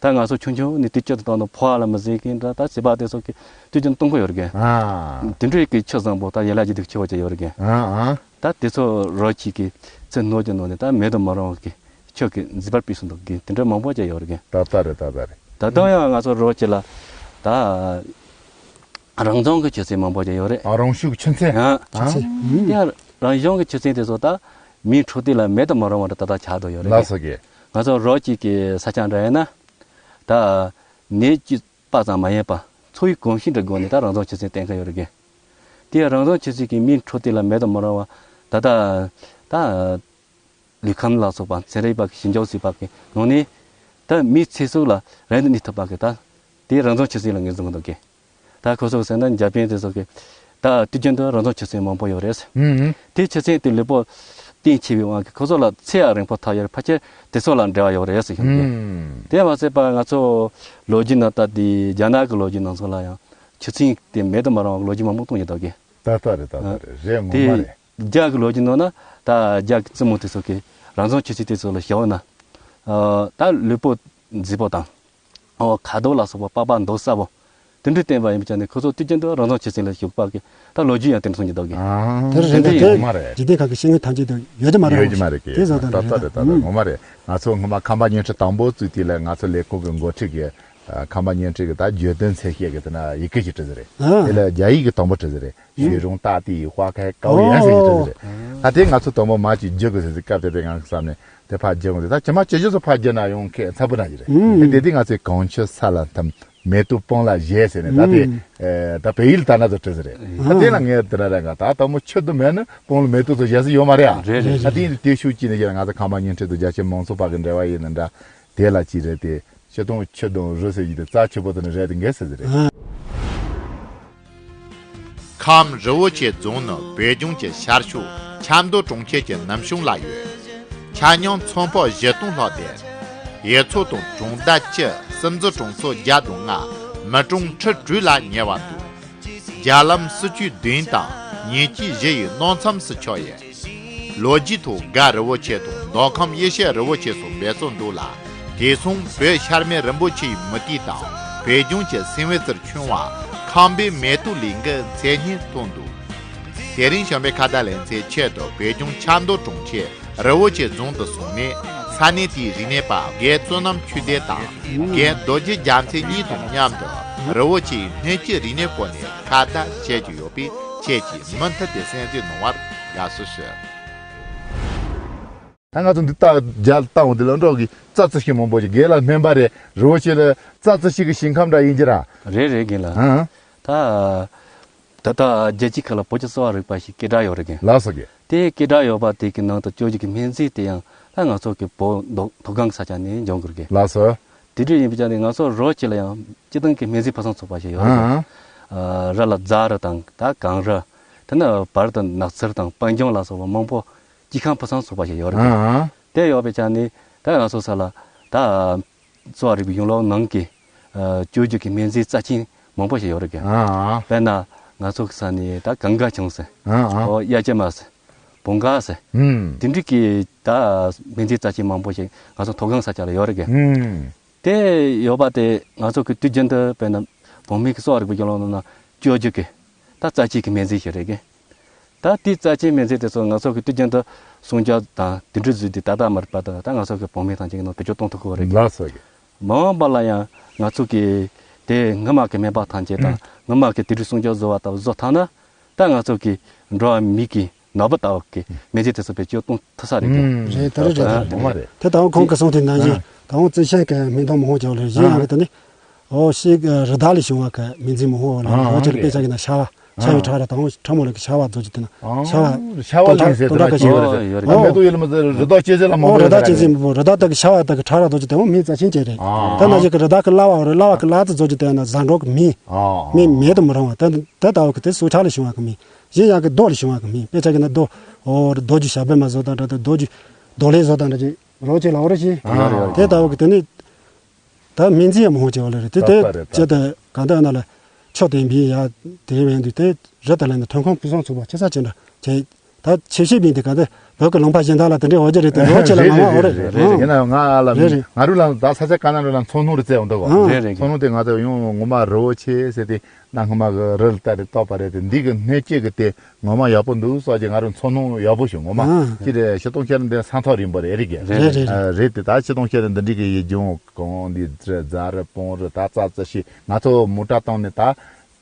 ད་ང་ཚོ་ཆུང་ཆུང་ནས་དེ་ཆུ་དེ་བཏང་ན་ཕོ་བ་ལ་མི་ཟིན་མཁན་འདྲ་ད་བྱིས་པ་དེ་ཚོ་གི་དུས་རྒྱུན་གཏོང་གི་ཡོད་རེད་གི། ཨ། དེ་འདྲའི་གི་ཆུ་བཟང་པོ་ད་ཡན་ལག་བརྒྱད་ལྡན་གི་ཆུ་བོ་ཅིག་ཡོད་རེད་གི། ཨ་ཨ། ད་དེ་ཚོ་རོ་གཅིག་གི་ཚེ་སྣོད་ཀྱི་ནང་ནས་ད་མེད་དུ་མི་རུང་བ་གི་ཆུ་གི་མཛེས་པར་སྤེལ་སོང་འདུག་གི་དེ་འདྲ་མང་པོ་ཅིག་ཡོད་རེད་གི། ད་ལྟ་རེད་ད་ལྟ་རེད། ད་དུང་ཡང་ང་ཚོ་རོ་གཅིག་ལ་ད་རང་བྱུང་གི་ཆུ་ཚན་མང་པོ་ཅིག་ཡོད་རེད། ཨ་རང་བྱུང་གི་ཆུ་ཚན། ཨ། ཆུ་ཚན། ཨ། ཡང་རང་བྱུང་གི་ཆུ་ཚན་དེ་ཚོ་ད་མིའི་འཕྲོད་བསྟེན་ལ་མེད་དུ་མི་རུང་བ་འདྲ་ད་ལྟ་ཆགས་བསྡད་ཡོད་རེད་གི། ལགས་སོ་གི། ང་ཚོ་རོ་གཅིག་གི་ས་ཆ་འདྲ་ཡིན་ན། ད་ནད་ཀྱི་པ་ཙམ་མ་ཡིན་པ་འཚོ་བའི་གོམས་གཤིས་འདྲ་སྒོ་ནས་ད་རང་བྱུང་ཆུ་ཚན་བསྟེན་གི་ཡོད་རེད་གི། དེ་ཡང་རང་བྱུང་ཆུ་ཚན་གྱིས་མིའི་འཕྲོད་བསྟེན་ལ་མེད་དུ་མི་རུང་བ་ད་ལྟ་ད་ལུས་ཁམས་ལ་སོགས་པ་ཚན་རིག་པ་གི་ཞིབ་འཇུག་བྱས་པ་གི་ནང་ནས་ད་མིའི་ཚེ་སྲོག་ལ་རིན་དུ་གནས་ཐུབ་པ་གི་ད་དེ་རང་བྱུང་ཆུ་ཚན་ལ་ངོས་འཛིན་གི་འདུག་གི། ད་ཁོ་ཚོ་ཟེར་ན་འཇར་པན་དེ་ཚོ་གི་ད་དུས་རྒྱུན་དུ་རང་བྱུང་ཆུ་ཚན་མང་པོ་ཡོད་རེད། ཨུམ། དེ་ཆུ་ཚན་དེ་ལུས་པོ་བརྟན་ཆེ་བའི་དབང་གིས་ཁོ་ཚོ་ལ་ཚེ་ཡང་རིང་པོ་ཐོབ་ཡོད་རེད་ཕལ་ཆེར་དེ་ཚོ་ལ་འབྲེལ་བ་ཡོད་རེད་ཟེར་གྱི་འདུག་གི། ཨུམ། དེ་མ་ཟད་པ་ང་ཚོ་ལོ་རྒྱུས་ནང་ལྟར་དེ་རྒྱ་ནག་གི་ལོ་རྒྱུས་ནང་ཚོ་ལ་ཡང་ཆུ་ཚན་དེ་མེད་དུ་མི་རུང་བ་ལོ་རྒྱུས་མང་པོ་གཏོང་གི་འདུག་གི། ད་ལྟ་རེད་ད་ལྟ་རེད་རེད་ངོ་མ་རེད། དེ་རྒྱ་གི་ལོ་རྒྱུས་ནང་ན་ད་རྒྱ་གི་བཙུན་མོ་དེ་ཚོ་གི་རང་བྱུང་ཆུ་ཚན་དེ་ཚོ་ལ་ཞུགས་ན། ཨ། ད་ལུས་པོ་མཛེས་པོ་དང་། ཨོ་ཁ་དོག་ལ་སོགས་པ་པགས་པ་མདོག་གསལ་པོ། དེ་འདྲའི་བསྟན་པ་ཡིན་པ་ཅག་ནི་ཁོ་ཚོ་དུས་རྒྱུན་དུ་རང་བྱུང་ཆུ་ཚན་ལ་ཞུགས་པ་གི་ད་ལོ་རྒྱུས་ཡང་དེ་འདྲ་གསུང་གི་འདུག་གི། ཨ། དེ་རེད་དེ་འདྲ་ཡིན། ངོ་མ་རེད། འཇིག་རྟེན་ཁག་གི་ཤེས་ཡོན་ཐམས་ཅད་དུ་ཡོད་ཀྱི་མ་རེད་ཡོད་ཀྱི་མ་རེད་གི། དེ་ཟ་ད་ད་ད་རེད་ད་ད་ངོ་མ་རེད། ང་ཚོ་སྔོན་མ་ཁམས་པ་བརྙན་འཕྲིན་དང་པོ་བཙུགས་དུས་ལ་ང་ཚོ་ལས་ཁུངས་ཀྱི་འགོ་ཁྲིད་ཀྱིས་ཁམས་པ་བརྙན་འཕྲིན་གྱི་ད་བརྗོད་དོན་འཚོལ་བཤད་ཀྱི་དེ་ན་ཡི་གེ་ཞིག་བྲིས་ཟེར་རེད། ཨ། དེ་ལ་རྒྱ་ཡིག་གི་དང་པོ་བྲིས་ཟེར་རེད། 学荣大地花开高原 ཟེར་གྱི་བྲིས་ཟེར་རེད། ཨ་དེ་ང་ཚོ་དང་པོ་མ་ཅིག་བསྒྱུར་དགོས་ཟེར་ཟེར་སྐབས་དེ་དེ་ང་བསམ་ནས། དེ་ཕར་བརྒྱབ་འོང་དུས་ད་ཇི་མ་ཇི་བཞིན་དུ་ཕར་བརྒྱབ་ན་ཡང་ཁྱད་མཚར་པོ་ན་ཞིག་རེད། ཨུམ། དེ་དེ་དུས་ང་ཚོས་གངས་ཆུ་ས་ལ་འཐིམ། མེ་ཏོག་སྤང་ལ་བཞད་ཟེར་ནས་ད་དེ། ཨུམ། ཨེ་ད་བལ་ཡུལ་ལྟར་ན་ཚོ་བྲིས་ཟེར་རེད། ཨ་དེ་ལ་ངས་དེ་འདྲ་རེད་ག་ད་དང་པོ་ཆུ་དང་མེ་ནི་སྤང་ལ་མེ་ཏོག་ཚོ་བཞད་ས་ཡོད་མ་རེད་ཨ། རེད་རེད། ད་དེ་ཡིན་དུས་དེ་ཤུགས་ཀྱིས་ནས་ཡིན་ང་ཚོ་ཁམས་པ་བརྙན་འཕྲིན་དུ་རྒྱ་ཆེ་མང་ཚོགས་བར་གྱི་འབྲེལ་བ་ཡིན་ན་འདྲ། དེ་ལ་ཅི་རེད་དེ། སྤྱིར་བཏང་ཆུ་དང་རི་ཟེར་གྱི་དེ་རྩ་ཆེ་པོ་དེ་ནི་རེད་དེ་འགལ་ཟེར་ཟེར་རེད། ཨ། ཁམས་རི་བོ་ཆེ་རྫོང་ནི་བོད་ལྗོངས་ཀྱི་ཤར་ཕྱོགས་ཆབ་མདོ་གྲོང་ཁྱེར་གྱི་ནུབ་བྱང་ལ་ཡོད། ཆ་སྙོམས་ཚོང་པ་བཞི་སྟོང་ལྷག་སྟེ། གཡུས་ཚོ་དང་གྲོང་རྡལ་བཅུ། སིམ་འཛུལ་གྲོང་ཚོ་བརྒྱ་དང་ལྔ། མི་གྲངས་ཁྲི་དྲུག་ལ་ཉེ་བ་འདུག་རྒྱ་ལམ་སྲིད་ཇུས་བདུན་དང་ཉེར་གཅིག་བཞི་ཡི་གནས་མཚམས་སུ་ཆགས་ཡོད། ལོ་རྒྱུས་ཐོག་སྒ་རི་བོ་ཆེ་དང་མདོ་ཁམས་ཡེ་ཤེས་རི་བོ་ཆེ་སོགས་འབད་སྲོལ་འདུག་ལ། དེ་སོང་བོད་ཤར་མའི་རིན་པོ་ཆེའི་མུ་ཏིག་དང་བོད་ལྗོངས་ཀྱི་སེམས་དཔའི་རྩེར་འཁྱོངས་བ་ཁམས་པའི་མེ་ཏོག་གླིང་གི་མཚན་སྙན་ཐོགས་འདུག་དེ་རིང་གཞོན་པའི་ཁ་བརྡ་ལེ་ཚན་ཆེད་དུ་བོད་ལྗོངས་ཆབ་མདོ་གྲོང་ཁྱེར་རི་བོ་ཆེ་རྫོང་དུ་སོང་ནས་ས་གནས་དེའི་རིག་གནས་པ་རྒན་བསོད་ནམས་ཆོས་ལྡན་དང་རྒན་རྡོ་རྗེ་རྒྱལ་མཚན་གཉིས་དང་མཉམ་དུ་རི་བོ་ཆེའི་སྣོད་བཅུད་རིག་གནས་སྐོར་ནས་ཁ་བརྡ་བྱེད་ཀྱི་ཡོད་པས། ཁྱེད་ཀྱིས་མུ་མཐུད་དེ་གསན་གཟིགས་གནང་བར་དགའ་བསུ་ཞུ། ད་ང་ཚོ་འདི་ལྟ་མཇལ་བཏང་འོང་། འདི་ལ་འགྲོ་གི་རྩྭ་རྩི་ཤིང་མང་པོ་ཞིག་རྒན་ལགས་སྨན་པ་རེད། རི་བོ་ཆེ་ལ་རྩྭ་རྩི་ཤིང་གི་ཞིང་ཁམས་འདྲ་ཡིན་གྱི་ར། རེད་རེད་རྒན་ལགས། ཨང་། ད་ད་ལྟ་རྒྱལ་སྤྱིའི་ཁག་ལ་བོད་ཀྱི་གསོ་བ་རིག་པ་ཞིག་སྐད་གྲགས་ཡོད་རེད་རྒན། ལགས་སོ་རྒན། དེ་སྐད་གྲགས་ཡོད་པ་དེ་གི་ནང་དུ་བཅོས་བསྒྱུར་གྱི་སྨན་རྫས་དེ་ཡང་ད་ང་ཚོ་གི་བོད་མདོ་མཐོ་སྒང་གི་ས་ཆ་ནས་འབྱུང་དགོས་རེད་རྒན། ལགས་སོ། དེ་འདྲ་ཡིན་པ་ཅག་ནི་ང་ཚོ་རི་བོ་ཆེ་ལ་ཡང་སྤྱིར་བཏང་གི་སྨན་རྫས་ཕུན་སུམ་ཚོགས་པ་ཞིག་ཡོད་རེད་རྒན། ཨང་། ཨ། རི་ལ་རྫ་རི་དང་ད་གངས་རི། དེ་ནས་བར་དུ་ནགས་ཚལ་དང་སྤང་ལྗོངས་ལ་སོགས་པ་མང་པོ་སྐྱེ་ཁམས་ཕུན་སུམ་ཚོགས་པ་ཞིག་ཡོད་རེད་རྒན། ཨང་། དེ་ཡོད་པའི་ཆ་ནས་ད་ང་ཚོ་ས་ལ་ད་གསོ་བ་རིག་པའི་གཞུང་ལུགས་ནང་གི་ཨ། བཅོས་བསྒྱུར་གྱི་སྨན་རྫས་རྩ་ཆེན་མང་པོ་ཞིག་ཡོད་རེད་རྒན། ཨང་། དཔེར་ན་ང་ཚོ་གི་ས་ནས་ད་གངས་དཀར་ཆུང་ཟེར། ཨང་། ཨོ། གཡའ་སྐྱེམས་མ་ཟེར། བོང་ག་ཟེར། ཨུམ། དེ་འདྲ་གི་ད་སྨན་རྫས་རྩ་ཆེན་མང་པོ་ཞིག་ང་ཚོ་མཐོ་སྒང་ས་ཆ་ལ་ཡོད་རེད་རྒན། ཨུམ། དེ་ཡོད་པ་དེ་ང་ཚོ་གི་དུས་རྒྱུན་དུ་དཔེར་ན་བོད་སྨན་གྱི་གསོ་བ་རིག་པའི་གཞུང་ལུགས་ནང་ན་བཅོས་བསྒྱུར་གྱི་ད་རྩ་ཆེ་གི་སྨན་རྫས་ཞིག་རེད་རྒན། ད་དེའི་རྩ་ཆེའི་སྨན་རྫས་དེ་ཚོ་ང་ཚོ་གི་དུས་རྒྱུན་དུ་སྲུང་སྐྱོབ་དང་དེ་འདྲ་བཟོས་ཏེ་ད་ལྟ་མ་རེད་པ། ད་ད་ང་ཚོ་གི་བོད་སྨན་ཐམས་ཅད་ཀྱི་ནང་དུ་བེད་སྤྱོད་གཏོང་ཐུབ་ཀྱི་ཡོད་རེད། ལགས་སོ། མ་འོངས་པ་ལ་ཡང་ང་ཚོ་གི་དེ་སྔོན་མ་གི་སྨན་པ་ཐམས་ཅད་དང་སྔོན་མ་གི་དེ་འདྲའི་སྲུང་སྐྱོབ་བཟོ་བ་ལྟ་བུ་བཟོ་ཐུབ་ན། ད་ང་ཚོ་གི་འགྲོ་བ་མི་གི་ནོར་བུ་ལྟ་བུ་གི་སྨན་རྫས་དེ་ཚོ་བེད་སྤྱོད་གཏོང་ཐུབ་ས་རེད་གི། ཨུམ། རེད། ད་རེད་རེད། ད་རེད། ངོ་མ་རེད། དེ་ད་ཁོང་གིས་གསུངས་དེ་ནང་བཞིན་ཨ། ད་ཁོང་རྩི་ཤིང་གི་སྨན་ཐང་མང་པོ་བྱས་པ་རེད། གཞན་ཡང་གི་ད་ནི། ཨོ། ཤིང་གི་རི་དྭགས་ལས་བྱུང་བ་གི་སྨན་རྫས་མང་པོ་ལ་ཨ། རོ་ཁྱེར་ཨ། དཔེ་ཆ་གི་ན་ཤ་བ། ཤ་བའི་ཨ། ཁྲག་ར་དང་ཁྲ་མོ་ལ་གི་ཤ་བ་རྫོགས་ཀྱི་དེ་ན། ཨ། ཤ་བ། ཤ་བ་ལ་ཟེར་ད་ཁ་ཅིག་ཡོད་རེད། ཨོ། ཡོད་རེད། ཨ། མེ་ཏོག་ཡུལ་མ་ཟེར་རི་དྭགས་གཅན་གཟན་ལ་མང་པོ་ཡོད་རེད། རི་དྭགས་གཅན་གཟན་པོ་རི་དྭགས་དག་གི་ཤ་བ་དག་གི་ཁྲག་ར་རྫོགས་ཀྱི་དེ་མོ་མིའི་རྩ་ཆེན་ཅན་རེད། ཨ། ད་ན་ཞིག་གི་རི་དྭགས་གི་གླ་བ་རེད། གླ་བ་གི་གླ་རྩི་རྫོགས་ཀྱི་དེ་ན་ཟ་འགྲོ་གི་མི། ཨ། མི་མེད་དུ་མི་རུང་བ་དེ་དེ་ལྟ་བུ་གི་དེ་སྲོག་ཆགས་ལས་བྱུང་བ་གི་མི། གཞན་ཡང་གི་རྡོ་ལས་བྱུང་བ་གི་མི། དཔེ་ཆ་གི་ན་རྡོ། ཨོ། རྡོ་རྗེ་ཞབས་པད་མ་བཟོ་དང་འདྲ་དེ་རྡོ་རྗེ། རྡོ་ལེབ་བཟོ་དང་འདྲ་ཅིག་རོ་ཅིག་ལ་འོ་རེ་ཞིག་ཨ། དེ་ལྟ་བུ་གི་དེ་ནི། ད་སྨན་རྫས་ཡང་མང་པོ་བྱས་པ་ལ་རེད། དེ་དེ་ལྟ་རེད། ད་ཅི་ད་གང་ལྟར་ན་ལ་ཕྱོགས་དེ་འབིན་ཡ་དེ་བས་འདུག་དེ་རི་དྭགས་ལ་ནི་ཐོན་ཁུངས་ཕུན་སུམ་ཚོགས་པ་ཆེ་ས་ཅན་འདྲ་བྱས། ད་ཆེ་ཤེས་འབིན་དེ་གང་ལྟར་བོད་ཀྱི་ལུང་པ་གཞན་དག་ལ་དེ་འདྲའི་འོ་ཅི་རེད། དེ་འོ་ཅི་ལ་མང་མང་འོ་རེད། རེད་རེད། ཡིན་ན་ཡང་ང་ལ་རེད་རེད། ང་རུ་ལ་ད་ས་ཆ་ག་ན་རུ་ལ་མཚོ་སྣུམ་རེ་བཙལ་འོང་འདུག་གོ། རེད་རེད། མཚོ་སྣུམ་དེ་ང་ཚོ་ཡང་ངོ་མ་རི་བོ་ཆེ་ཟེར་ཏེ་གནའ་སྔ་མ་གི་རི་ལ་ལྟ་རེ་ལྟོས་པ་རེད། དེ་འདི་གི་སྣོད་བཅུད་གི་དེ་ངོ་མ་ཡག་པོ་འདུག་སོགས་ཀྱི་ང་རང་ཚོར་སྣང་ཡག་པོ་བྱུང་། ངོ་མ་ཨ། ཅི་རེད། ཆིག་སྟོང་ཁྱེར་འདི་ས་མཐོ་རིང་པོ་རེད་རེད་གི། རེད་རེད། ཨ། རེད་དེ་ད་ཆིག་སྟོང་ཁྱེར་འདི་འདྲི་གི་ཡིད་འབྱུང་གང་འདི་རྫ་རི་སྤང་རི་ད་རྩྭ་རྩི་ཤིང་ང་ཚོ་མོ་ཊ་བཏང་ནས་ད་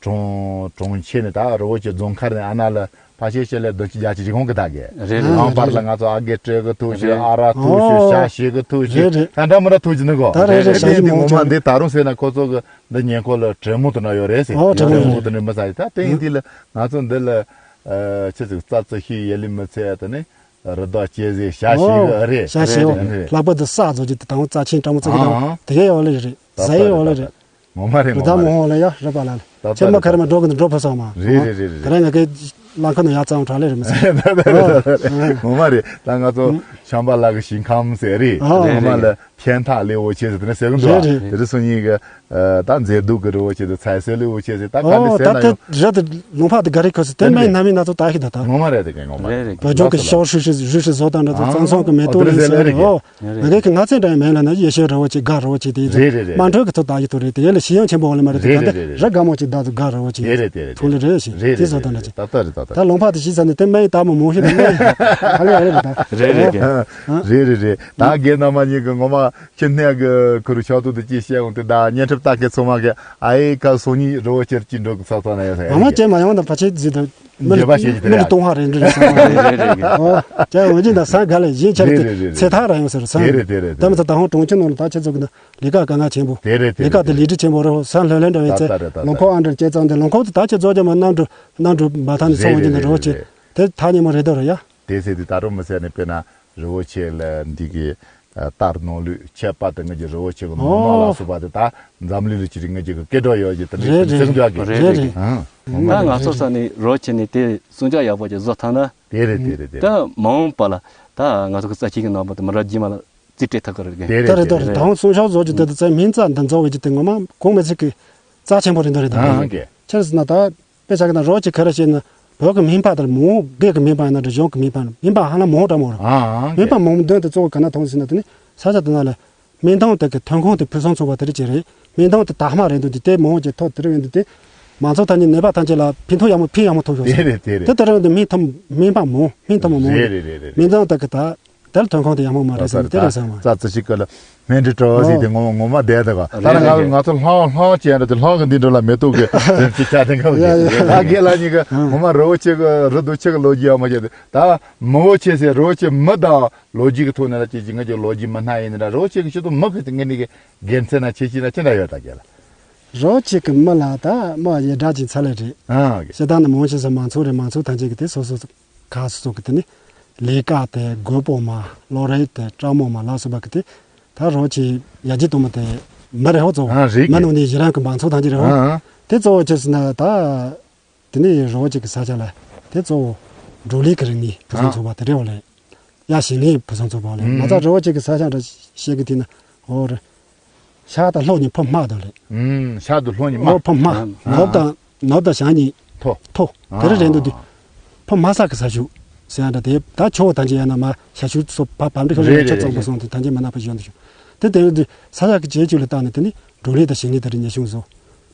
གྲོང་གྲོང་ཁྱེར་ནས་ད་རི་བོ་ཆེ་རྫོང་མཁར་ནས་ཨ་ན་ལ་ཕ་ཤེ་ཤེ་ལས་བདུན་ཅུ་བརྒྱད་ཅུ་ཅིག་གོང་གི་ད་གི། རེད་རེད། ལམ་བར་ལ་ང་ཚོ་ཨ་གེ་སྤྲད་གི་ཐུག་ཤི། རེད། ཨ་ར་ཐུག་ཤི། ཨོ། ཤ་ཤེ་གི་ཐུག་ཤི། རེད་རེད། ད་འདྲ་མི་འདྲ་ཐུག་ཅི་ནི་གོ། ད་རེད་རེད། ཨེ་ཤ་དེ་ཤེ་འདི་ངོ་མ་མོ་འདི་ད་རུང་ཟེར་ན་ཁོ་ཚོ་གི་འདི་ཉེ་འཁོར་ལ་དྲེད་མོང་དུ་ན་ཡོད་རེད་ཟེར། ཨོ། དྲེད་མོང་དྲེད་མོང་དུ་ནི་མི་ཟ་ཡི། ད་དེ་ཡིན་དུས་ལ་ང་ཚོ་འདི་ལ་ཨ་ཆི་ཟིག་རྩྭ་རྩི་ཤིང་ཡེ་ལི་མི་ཚད་དེ་ནི་རི་དྭགས་གཅན་གཟན་ཤ་ཤིག་ཨོ། རེད། ཤ་ཤིག་ཨོ། རེད། ལྷག་པར་དུ་ས་རྫོགས་ཀྱི་དེ་དང་རྩ་ཆེན་འདྲ་མོ་ཙི་གི་དང་ཨ་དེ་གས་ཡོད་ལེ་རེད། ད་ཟ་ཡི་ཡོད་ལེ་རེད། ངོ་མ་རེད། ངོ་མ་རེད། ད་མོ་ཧོ་ལ་ཡ་རི་པ་ལ་ལ་ད་ཆེན་མོ་ཁ་རི་མ་འགྲོ་གི་འདུག་འགྲོ་ཕོ་སོང་མ། རེད་རེད་རེད་རེད། ད་རེད། ང་གི་ལང་ཁ་ནང་ཡ་ཙམ་གྲ་ལེ་རེད་མི་ཚེ། ངོ་མ་རེད། ད་ང་ཚོ་ཤམ་པ་ལ་གི་ཞིང་ཁམས་ཟེར་རེད། ཨ། ངོ་མ་ལ་ཕན་ཐག་ལེའོ་ཆེ་ཟེར་དེ་ནས་ཟེར་གི་འདུག་རེད་རེད། དེ་རེད་སོང་ཉིན་གི་ད་མཛེས་སྡུག་གི་རི་བོ་ཆེ་དེ་ཚལ་སོས་ལེའོ་ཆེ་ཟེར། ད་ག་ལེ་ཨོ་ཟེར་ད་ན་དེ་ཡོང་རི་དེ་ལུང་པ་དེ་ག་རེ་ཁོ་ཟེར་དེ་མེད་ན་མི་ན་ཚོ་ད་ཤི་ད་ད། ངོ་མ་རེད། དེ་ག་ངོ་མ་རེད། བོད་ལྗོངས་ཀྱི་ཤོག་ཧྲིལ་ཧྲིལ་ཧྲིལ་ཧྲིལ་བཟོ་དང་འདྲ་ཚོ་ཨ་གཙང་ཚང་གི་མེ་ཏོག་ཨོ་དེ་ལེན་རེད་ཟེར་ཟེར་རེད་རེད། ཨོ། ང་གིས་ང་ཚོའི་འདྲ་མེད་ལ་ན་ཡེ་ཤེས་རི་བོ་ཆེ་ག་རི་བོ་ཆེ་དེ་ཡིན་ཚེ་རེད་རེད་རེད། དམངས་ཁྲོད་ཀྱི་ཐོག་ད་ཡི་ཐོག་རེད། དེ་ཡིན་ལ་ཤེས་ཡོན་ཆེན་པོ་འོང་ལེ་མ་རེད། དེ་རེད་ག་འདྲ་རེད་རེད་རེད། ར་དགའ་མོ་ཅིག་ད་ཚོ་ག་རི་བོ་ཆེ་དེ་རེད་དེ་རེད་ཐོག་ལེ་རེད་ཞིང་རེད་དེ་རེད་བཟོ་དང་འདྲ་ཅིག་ད་ལྟ་རེད། ད་ལྟ་རེད། ད་ལུང་པ་དེ་ཤི་ས་ནས་དེ་མེད་ད་མོ་མོ་ཤི་ད་མེད་ག་ལེ་ཡ་རེད་ད། རེད་རེད་རེད། ཨ། རེད་རེད་རེད། ད་རྒན་རྣམ་པ་གཉིས་ཀྱི་ངོ་མ་ཁྱི་སྣེ་གི་ཁུ་རུ་ཤོག་ཏུ་དུ་ཅི་བཤད་འོང་དེ་ད་བརྙན་འཕྲིན་ལྟ་མཁན་ཚང་མ་གི་ཨ་ཡེ་ཁ་སོང་ཉིད་རི་བོ་ཆེར་ཅི་འགྲོ་གི་ཚ་ཚ་ན་ཡ་ས་ཡ་ཨ་མ་རེད། ཅེ་མ་ཡོང་ད་ཕ་ཆེ་ཟི་ད། མི་འགྱོད་པ་བྱེད་ཀྱི་དེ་མི་རེད། ལྟུང་བ་རེད་འདྲ་རེད་ཟེར་བ་རེད། རེད་རེད་རེད། ཨོ། ཅག་འོན་ཀྱང་ད་ས་ག་ལས་གཞན་ཆ་རེད་རེད་རེད་རེད། ཚེ་ཐག་ར་ཡོང་ཟེར་ས་རེད་རེད་རེད་རེད། ད་མི་ཚོ་ད་ཧོང་གྲོང་ཁྱེར་ནང་ལ་ད་ཁྱེད་ཚོ་གི་ན་ལས་ཀ་དཀའ་ངལ་ཆེན་པོ་རེད་རེད་རེད། ལས་ཀ་དེ་རེད་ལས་སྒྲིག་ཆེན་པོ་རེད། ཧོ་ས་ལྷོད་ལྷོད་འདྲ་བའི་ད་ཚེ་ད་རེད་ད་ད། ལོ་ཁོག་ཨ་འདྲ་སྐྱེ་ཙང་དེ་ལོ་ཁོག་དེ་ད་ཁྱེད་ཚོ་ཀྱང་མ་གནམ་གྲུ་གནམ་གྲུ་མ་ཐང་ནས་ཚོང་རེད་བ་ཀྱི་ན་རེད་རེད་རོ་ཆེ་རེད། དེ་ཐག་ཉེ་མོ་རེད་དོ་རེད་ཡ། དེ་ཟེར་དུས་ད་རུང་མི་ཟེར་ནས་དཔེར་ན་རི་བོ་ཆེ་ལ་འདི་གི་ཨ་རྟ་ནོར་ལུག་ཆད་པ་དེ་ངེད་ཀྱི་རི་བོ་ཆེ་གི་ནོར་ནོར་ལ་ཨོ། སོགས་པ་དེ་ད་འཛམ་གླིང་ལ་ཅི་རིགས་ངེད་ཀྱི་གི་སྐད་གྲགས་ཡོད་ཀྱི་དེ་འདྲའི་རེད་རེད་ཚིག་འཇོག་གི་རེད་རེད། ཨང་། ད་ང་ཚོ་ས་ནས་རི་བོ་ཆེ་ནས་དེ་སྲུང་སྐྱོབ་ཡག་པོ་ཅིག་བཟོ་ཐུབ་ན། དེ་རེད་དེ་རེད་དེ་ད་རེད། མ་འོངས་པ་ལ་ད་ང་ཚོ་གི་རྩ་ཆེན་གྱི་ནང་པ་དེ་མི་རབས་རྗེས་མ་ལ་རྩིས་སྤྲད་ཐུབ་ཀྱི་རེད་གི། དེ་ད་རེད་རེད་དེ་ད་རེད་རེད། ད་ཧོང་སྲུང་སྐྱོབ་བཟོ་རྒྱུ་དེ་ད་རྩ་སྨན་རྩྭ་འདི་འཛོག་འོས་ཀྱི་དེ་ངོ་མ་གོང་མི་ཚིག་གི་རྩ་ཆེན་པོ་རེད་འདི་རེད་ད། ཨང་གི། ཆེར་ཟེར་ན་ད། དཔེ་ཆ་གི་ན་རོགས་ཀྱི་ཁ་ར་བཤད་ན་བོད་ཀྱི་སྨན་པ་དང་མོ་སྒེར་གྱི་སྨན་པ་ཡིན་ན་འདྲ་གཞུང་གི་སྨན་པ་སྨན་པ་ཧ་ལམ་མོ་འདྲ་མོ་རེད། ཨང་ཨང་། སྨན་པ་མོ་མོ་དོན་དུ་གཙོ་བོ་ག་ན་མཐོང་ཟིན་ན་དེ་ནི་ས་ཆ་དེ་ན་ལ་སྨན་ཐང་དེ་གི་ཐོན་ཁུངས་དེ་ཕུན་སུམ་ཚོགས་པ་དེ་རེད་ཅེས་རེད། སྨན་ཐང་དེ་དག་མ་རེད་འདུག་དེ་དེ་མོ་གི་ཐོག་དེ་རེད་འདུག་དེ་ མང་ཚོགས་ཐམས་ཅད་ནད་པ་ཐམས་ཅད་ལ་ཕན་ཐོགས་ཡག་མོ་ཕན་ཡག་མོ་ཐོགས་ཤོག་ཟེར། དེ་རེད་དེ་རེད། དེ་ལྟར་འདི་སྨན་ཐུམ་སྨན་པ་མང་སྨན་ཐུམ་མང་རེད་རེད་རེད་རེད། སྨན་ཚང་དག་གི་ད་དེར་ཐོན་ཁུངས་དེ་ཡག་མོ་མ་རེད་ཟེར་ནས་དེ་རེད་ཟེར་མ། རྩ་རྩི་ཞིག་གི་ལ་སྨན་འདི་སྤྲོ་ཟིག་དེ་ངོ་ངོ་མ་བསྡད་འདུག་ད་ལ་ང་ང་ཚོ་ལྷང་ལྷང་བྱས་འདྲ་དེ་ལྷང་གི་འདི་འདྲ་ལ་མེ་ཏོག་གི་རིན་གྱི་ཆ་དེ་འགའ་ཡ་ཡ་ཡ། ད་རྒན་ལགས་གཉིས་ཀྱི་ངོ་མ་རི་བོ་ཆེ་གི་རི་རྡོ་ཆེ་གི་ལོ་རྒྱུས་ཡག་མོ་བྱས་ཏེ། ད་མི་བོ་ཆེ་ཟེར་རི་བོ་ཆེ་མི་དང་ལོ་རྒྱུས་ཀྱི་ཐོག་ནས་ལ་ཅིག་ཅིག་ང་ཚོ་ལོ་རྒྱུས་མི་སྣ་ཡིན་ནི་འདྲ། རི་བོ་ཆེ་གི་སྤྱི་ཚོགས་མི་གི་དེ་ངེད་གཉིས་ཀྱི་དགེ་མཚན་ན་ཆེ་ཆེ་ན་ཅི་འདྲ་ཡོད་ད་རྒན་ལགས། རི་བོ་ཆེ་གི་མི་ལ་ད་མི་ཡི་དགྲ་ཅིག་ཚ་ལེ་རེད། ཨ་གི་ཤེས་ལྡན་ནི་མང་ཆེ་ས་མང་ཚོགས་རེད། མང་ཚོགས་ཐམས་ཅད་ཀྱི་དེ་སོ་སོ་ག་སོ་སོ་གི་དེ་ནི་ལས་ཀ་དེ་རྒོད་པོ་མ་ལོ་རེད་དེ་སྤྲ་མོ་མ་ལ་སོགས་པ་གི་དེ་ད་རི་བོ་ཆེ་ཡ་གྱི་དུ་མ་དེ་མི་རེད་ཧོ་གཙོ་བོ། ཨ་རེད་མི་གི་ནང་ནས་གཞི་རང་གི་མང་ཚོགས་ཐམས་ཅད་རེད་ཧོ། ཨ་ཨ། དེ་གཙོ་བོ་ཆེ་སི་ན་ད། དེ་ནས་རི་བོ་ཆེ་གི་ས་ཆ་ལ་དེ་གཙོ་བོ་འབྲོག་ལས་ཀྱི་རིག་གནས་ཕུན་སུམ་ཚོགས་པ་དེ་རེད་བ་ལེ། ཡ་ཞིང་ལས་ཕུན་སུམ་ཚོགས་པ་ལེ། ཨུམ། མ་རྩ་རི་བོ་ཆེ་གི་ས་ཆ་འདྲ་བཤད་གི་དེ་ན་འོ་རེད། ཤར་དང་ལྷོ་གཉིས་ཕུ་དམག་དང་ལེ། ཨུམ། ཤར་དང་ལྷོ་གཉིས་དམག་འོ་ཕུ་དམག་ཨ། ནུབ་དང་ནུབ་དང་བྱང་གཉིས་མཐོ། མཐོ། དེ་རེད་རེད་འདུག་དེ། ཕུ་དམག་ས་གི་ས་ཆུ་ཟེར་ཡ་འདྲ་དེ་ད་ཆུ་བོ་ཐམས་ཅད་ཡ་ན་མ་ཤ་ཆུ་སོ་ཕ་བམ་འདྲི་ཤོ་རེད་ཡ་ཆུ་རེད་གཙང་པོ་རེད། སོང་དེ་ཐམས་ཅད་མ་ན་ཕུ་གཞོན་དུ་ཤོ། དེ་དེ་རེད་དེ་ས་ཆ་གི་བྱེད་ཆུ་ལ་བཏང་ནས་དེ་ནི་འབྲོག་ལས་དང་ཞིང་ལས་དེ་རེད་ཉེ་ཆུང་བཟོ།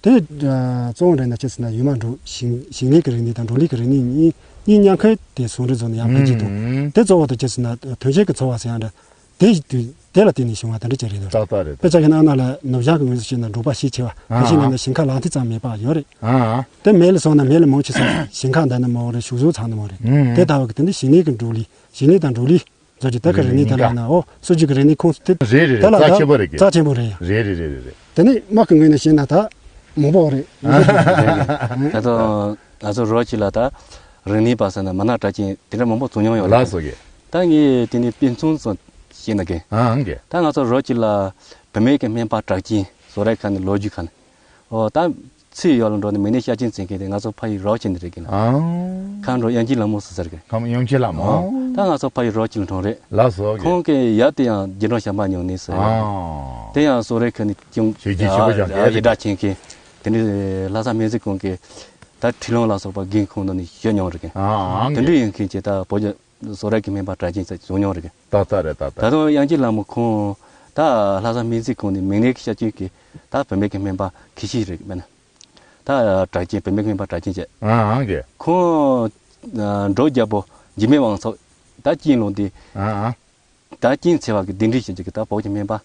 དེ་ནི་གཙོ་བོ་འདྲ་ན་ཆེ་ཟེར་ན་ཡུལ་མ་འབྲོག་ཞིང་ཞིང་ལས་ཀྱི་རིག་གནས་དང་འབྲོག་ལས་ཀྱི་རིག་གནས་གཉིས་གཉིས་མཉམ་ཁུལ་དེ་ཟུང་འབྲེལ་བཟོ་ནས་ཡར་འཕེལ་རྒྱས་གཏོང་། ཨུམ། དེ་གཙོ་བོ་དང་ཆེ་ཟེར་ན་ཐོན་སྐྱེད་ཀྱི་འཚོ་བ་ཟེར་ཡང་འདྲ། དེ་དེ་ལ་བརྟེན་ནས་བྱུང་བ་དེ་འདྲ་ཅིག་རེད་འདུག་ཏག་ཏག་རེད། དཔེ་ཆ་ཡིན་ན་ཨ་ན་ལ་ནུབ་བྱང་གི་ངོས་སུ་བཤད་ན་འབྲོག་པ་ཞེས་ཆེ་བ། ཨ་དེ་བཞིན་ཨ་ན་ཞིང་ཁ་ལག་མཐིལ་ཙམ་མེད་པ་ཡོད་རེད། ཨ་དེ་མེད་ལ་སོང་ན་མེད་ལ་མང་ཆེ་ས་ཞིང་ཁ་འདི་ནི་མོ་རེད། ཕྱུགས་ཟོག་ཚང་ནི་མོ་རེད། ཨུམ། དེ་ལྟ་བུ་གི་དེ་འདྲ་ཞིང་ལས་ཀྱི་འབྲོག་ལས་ཞིང་ལས་དང་འབྲོག་ལས། རྫོགས་ཀྱི་ད་ག་རིག་གནས་དེ་ལ་ན་འོ་སྲོལ་རྒྱུན་གྱི་རིག་གནས་ཁོངས་སུ་དེ་རེད་རེད། དེ་ལ་རྩ་ད་ཆེན་པོ་རེད། རྩ་ཆེན་པོ་རེད་ཡ། རེད་རེད་རེད་རེད། དེ་ནི་དམག་གི་ངོས་ནས་བཤད་ན་ད་མང་པོ་རེད། ད་དུང་ང་ཚོ་རོ་ཁྱི་ལ་ད་རིག་གནས་པ་ཟེར་ན་མི་སྣ་གྲགས་ཅན་དེ་འདྲ་མང་པོ་བྱུང་མྱོང་ཡོད་ལ། ལགས་སོ་གི། ད་ངས་དེ་ནི་དཔེ་མཚོན་ཙམ་བཤད་ན་གི། ཨང་གི། ད་ང་ཚོ་རོ་ཁྱི་ལ་བུད་མེད་ཀྱི་སྨན་པ་གྲགས་ཅན་བཟོ་རིག་ཁ་ནས་ལོ་རྒྱུས་ཁ་ནས། ཨོ་ད་ཚེ་ཡོལ་ལ་འགྲོ་ནས་མི་ནས་ཤ་ཅན་འཛིན་མཁན་དེ་ང་ཚོ་ཕ་ཡི་རོགས་བྱེད་ནི་རེད་གི་ན། ཨང་། ཁམས་འགྲོ་དབྱངས་ཅན་ལྷ་མོ་ཟེར་ཟེར་གི། ཁམས་དབྱངས་ཅན་ལྷ་མོ། ཨོ་ད་ང་ཚོ་ཕ་ཡི་རོགས་བྱེད་ལ་འགྲོ་རེད། ལགས་སོ་གི། ཁོང་གི་ཡབ་དེ་ཡང་རྒྱུན་གྲོན་ཞབས་མ་ཉུང་ནས་ཟེར། ཨང་། དེ་ཡང་བཟོ་རིག་ཁ་ནས་ཀྱང་ཤེས་ཀྱི་ཞིབ་པོ་ཡ་ཀྱང་ཡ་རྒྱས་ཡི་དྲག་བྱེད་མཁན། དེ་འདྲའི་ལྷ་ས་སྨན་རྩིས་ཁང་གི་ད་ཁྲི་ལོང་ལ་སོགས་པ་འགན་ཁུར་ནང་ནས་བཞུགས་མྱོང་རེད་གི། ཨང་། དེ་འདྲའི་ཡིན་མཁན་གྱི་ད་བོད་ཀྱི་བཟོ་རིག་གི་སྨན་པ་གྲགས་ཅན་ཟེར་བྱུང་མྱོང་རེད་གི། ཏག་ཏག་རེད་ཏག་ཏག་ད་དུང་དབྱངས་ཅན་ལྷ་མོ་ཁོང་ད་ལྷ་ས་སྨན་རྩིས་ཁང་ནས་མིག་ནད་ཀྱི་ཤ་ཅན་གྱི་ད་བུད་མེད་ཀྱི་སྨན་པ་ཁྱི་ཤི་རེད་མིན་ན། ད་གྲགས་ཅན་བུད་མེད་ཀྱི་སྨན་པ་གྲགས་ཅན་བྱས། ཨང་ཨང་གི། ཁོང་འབྲོག་རྒྱལ་པོ་འཇིགས་མེད་དབང་ཕྱུག་ད་ཅིན་ལུང་དེ། ཨང་ཨང་། ད་ཅིན་ཚེ་བ་གི་གདན་འདྲེན་བྱེད་ཀྱི་ད་བོད་ཀྱི་སྨན་པ།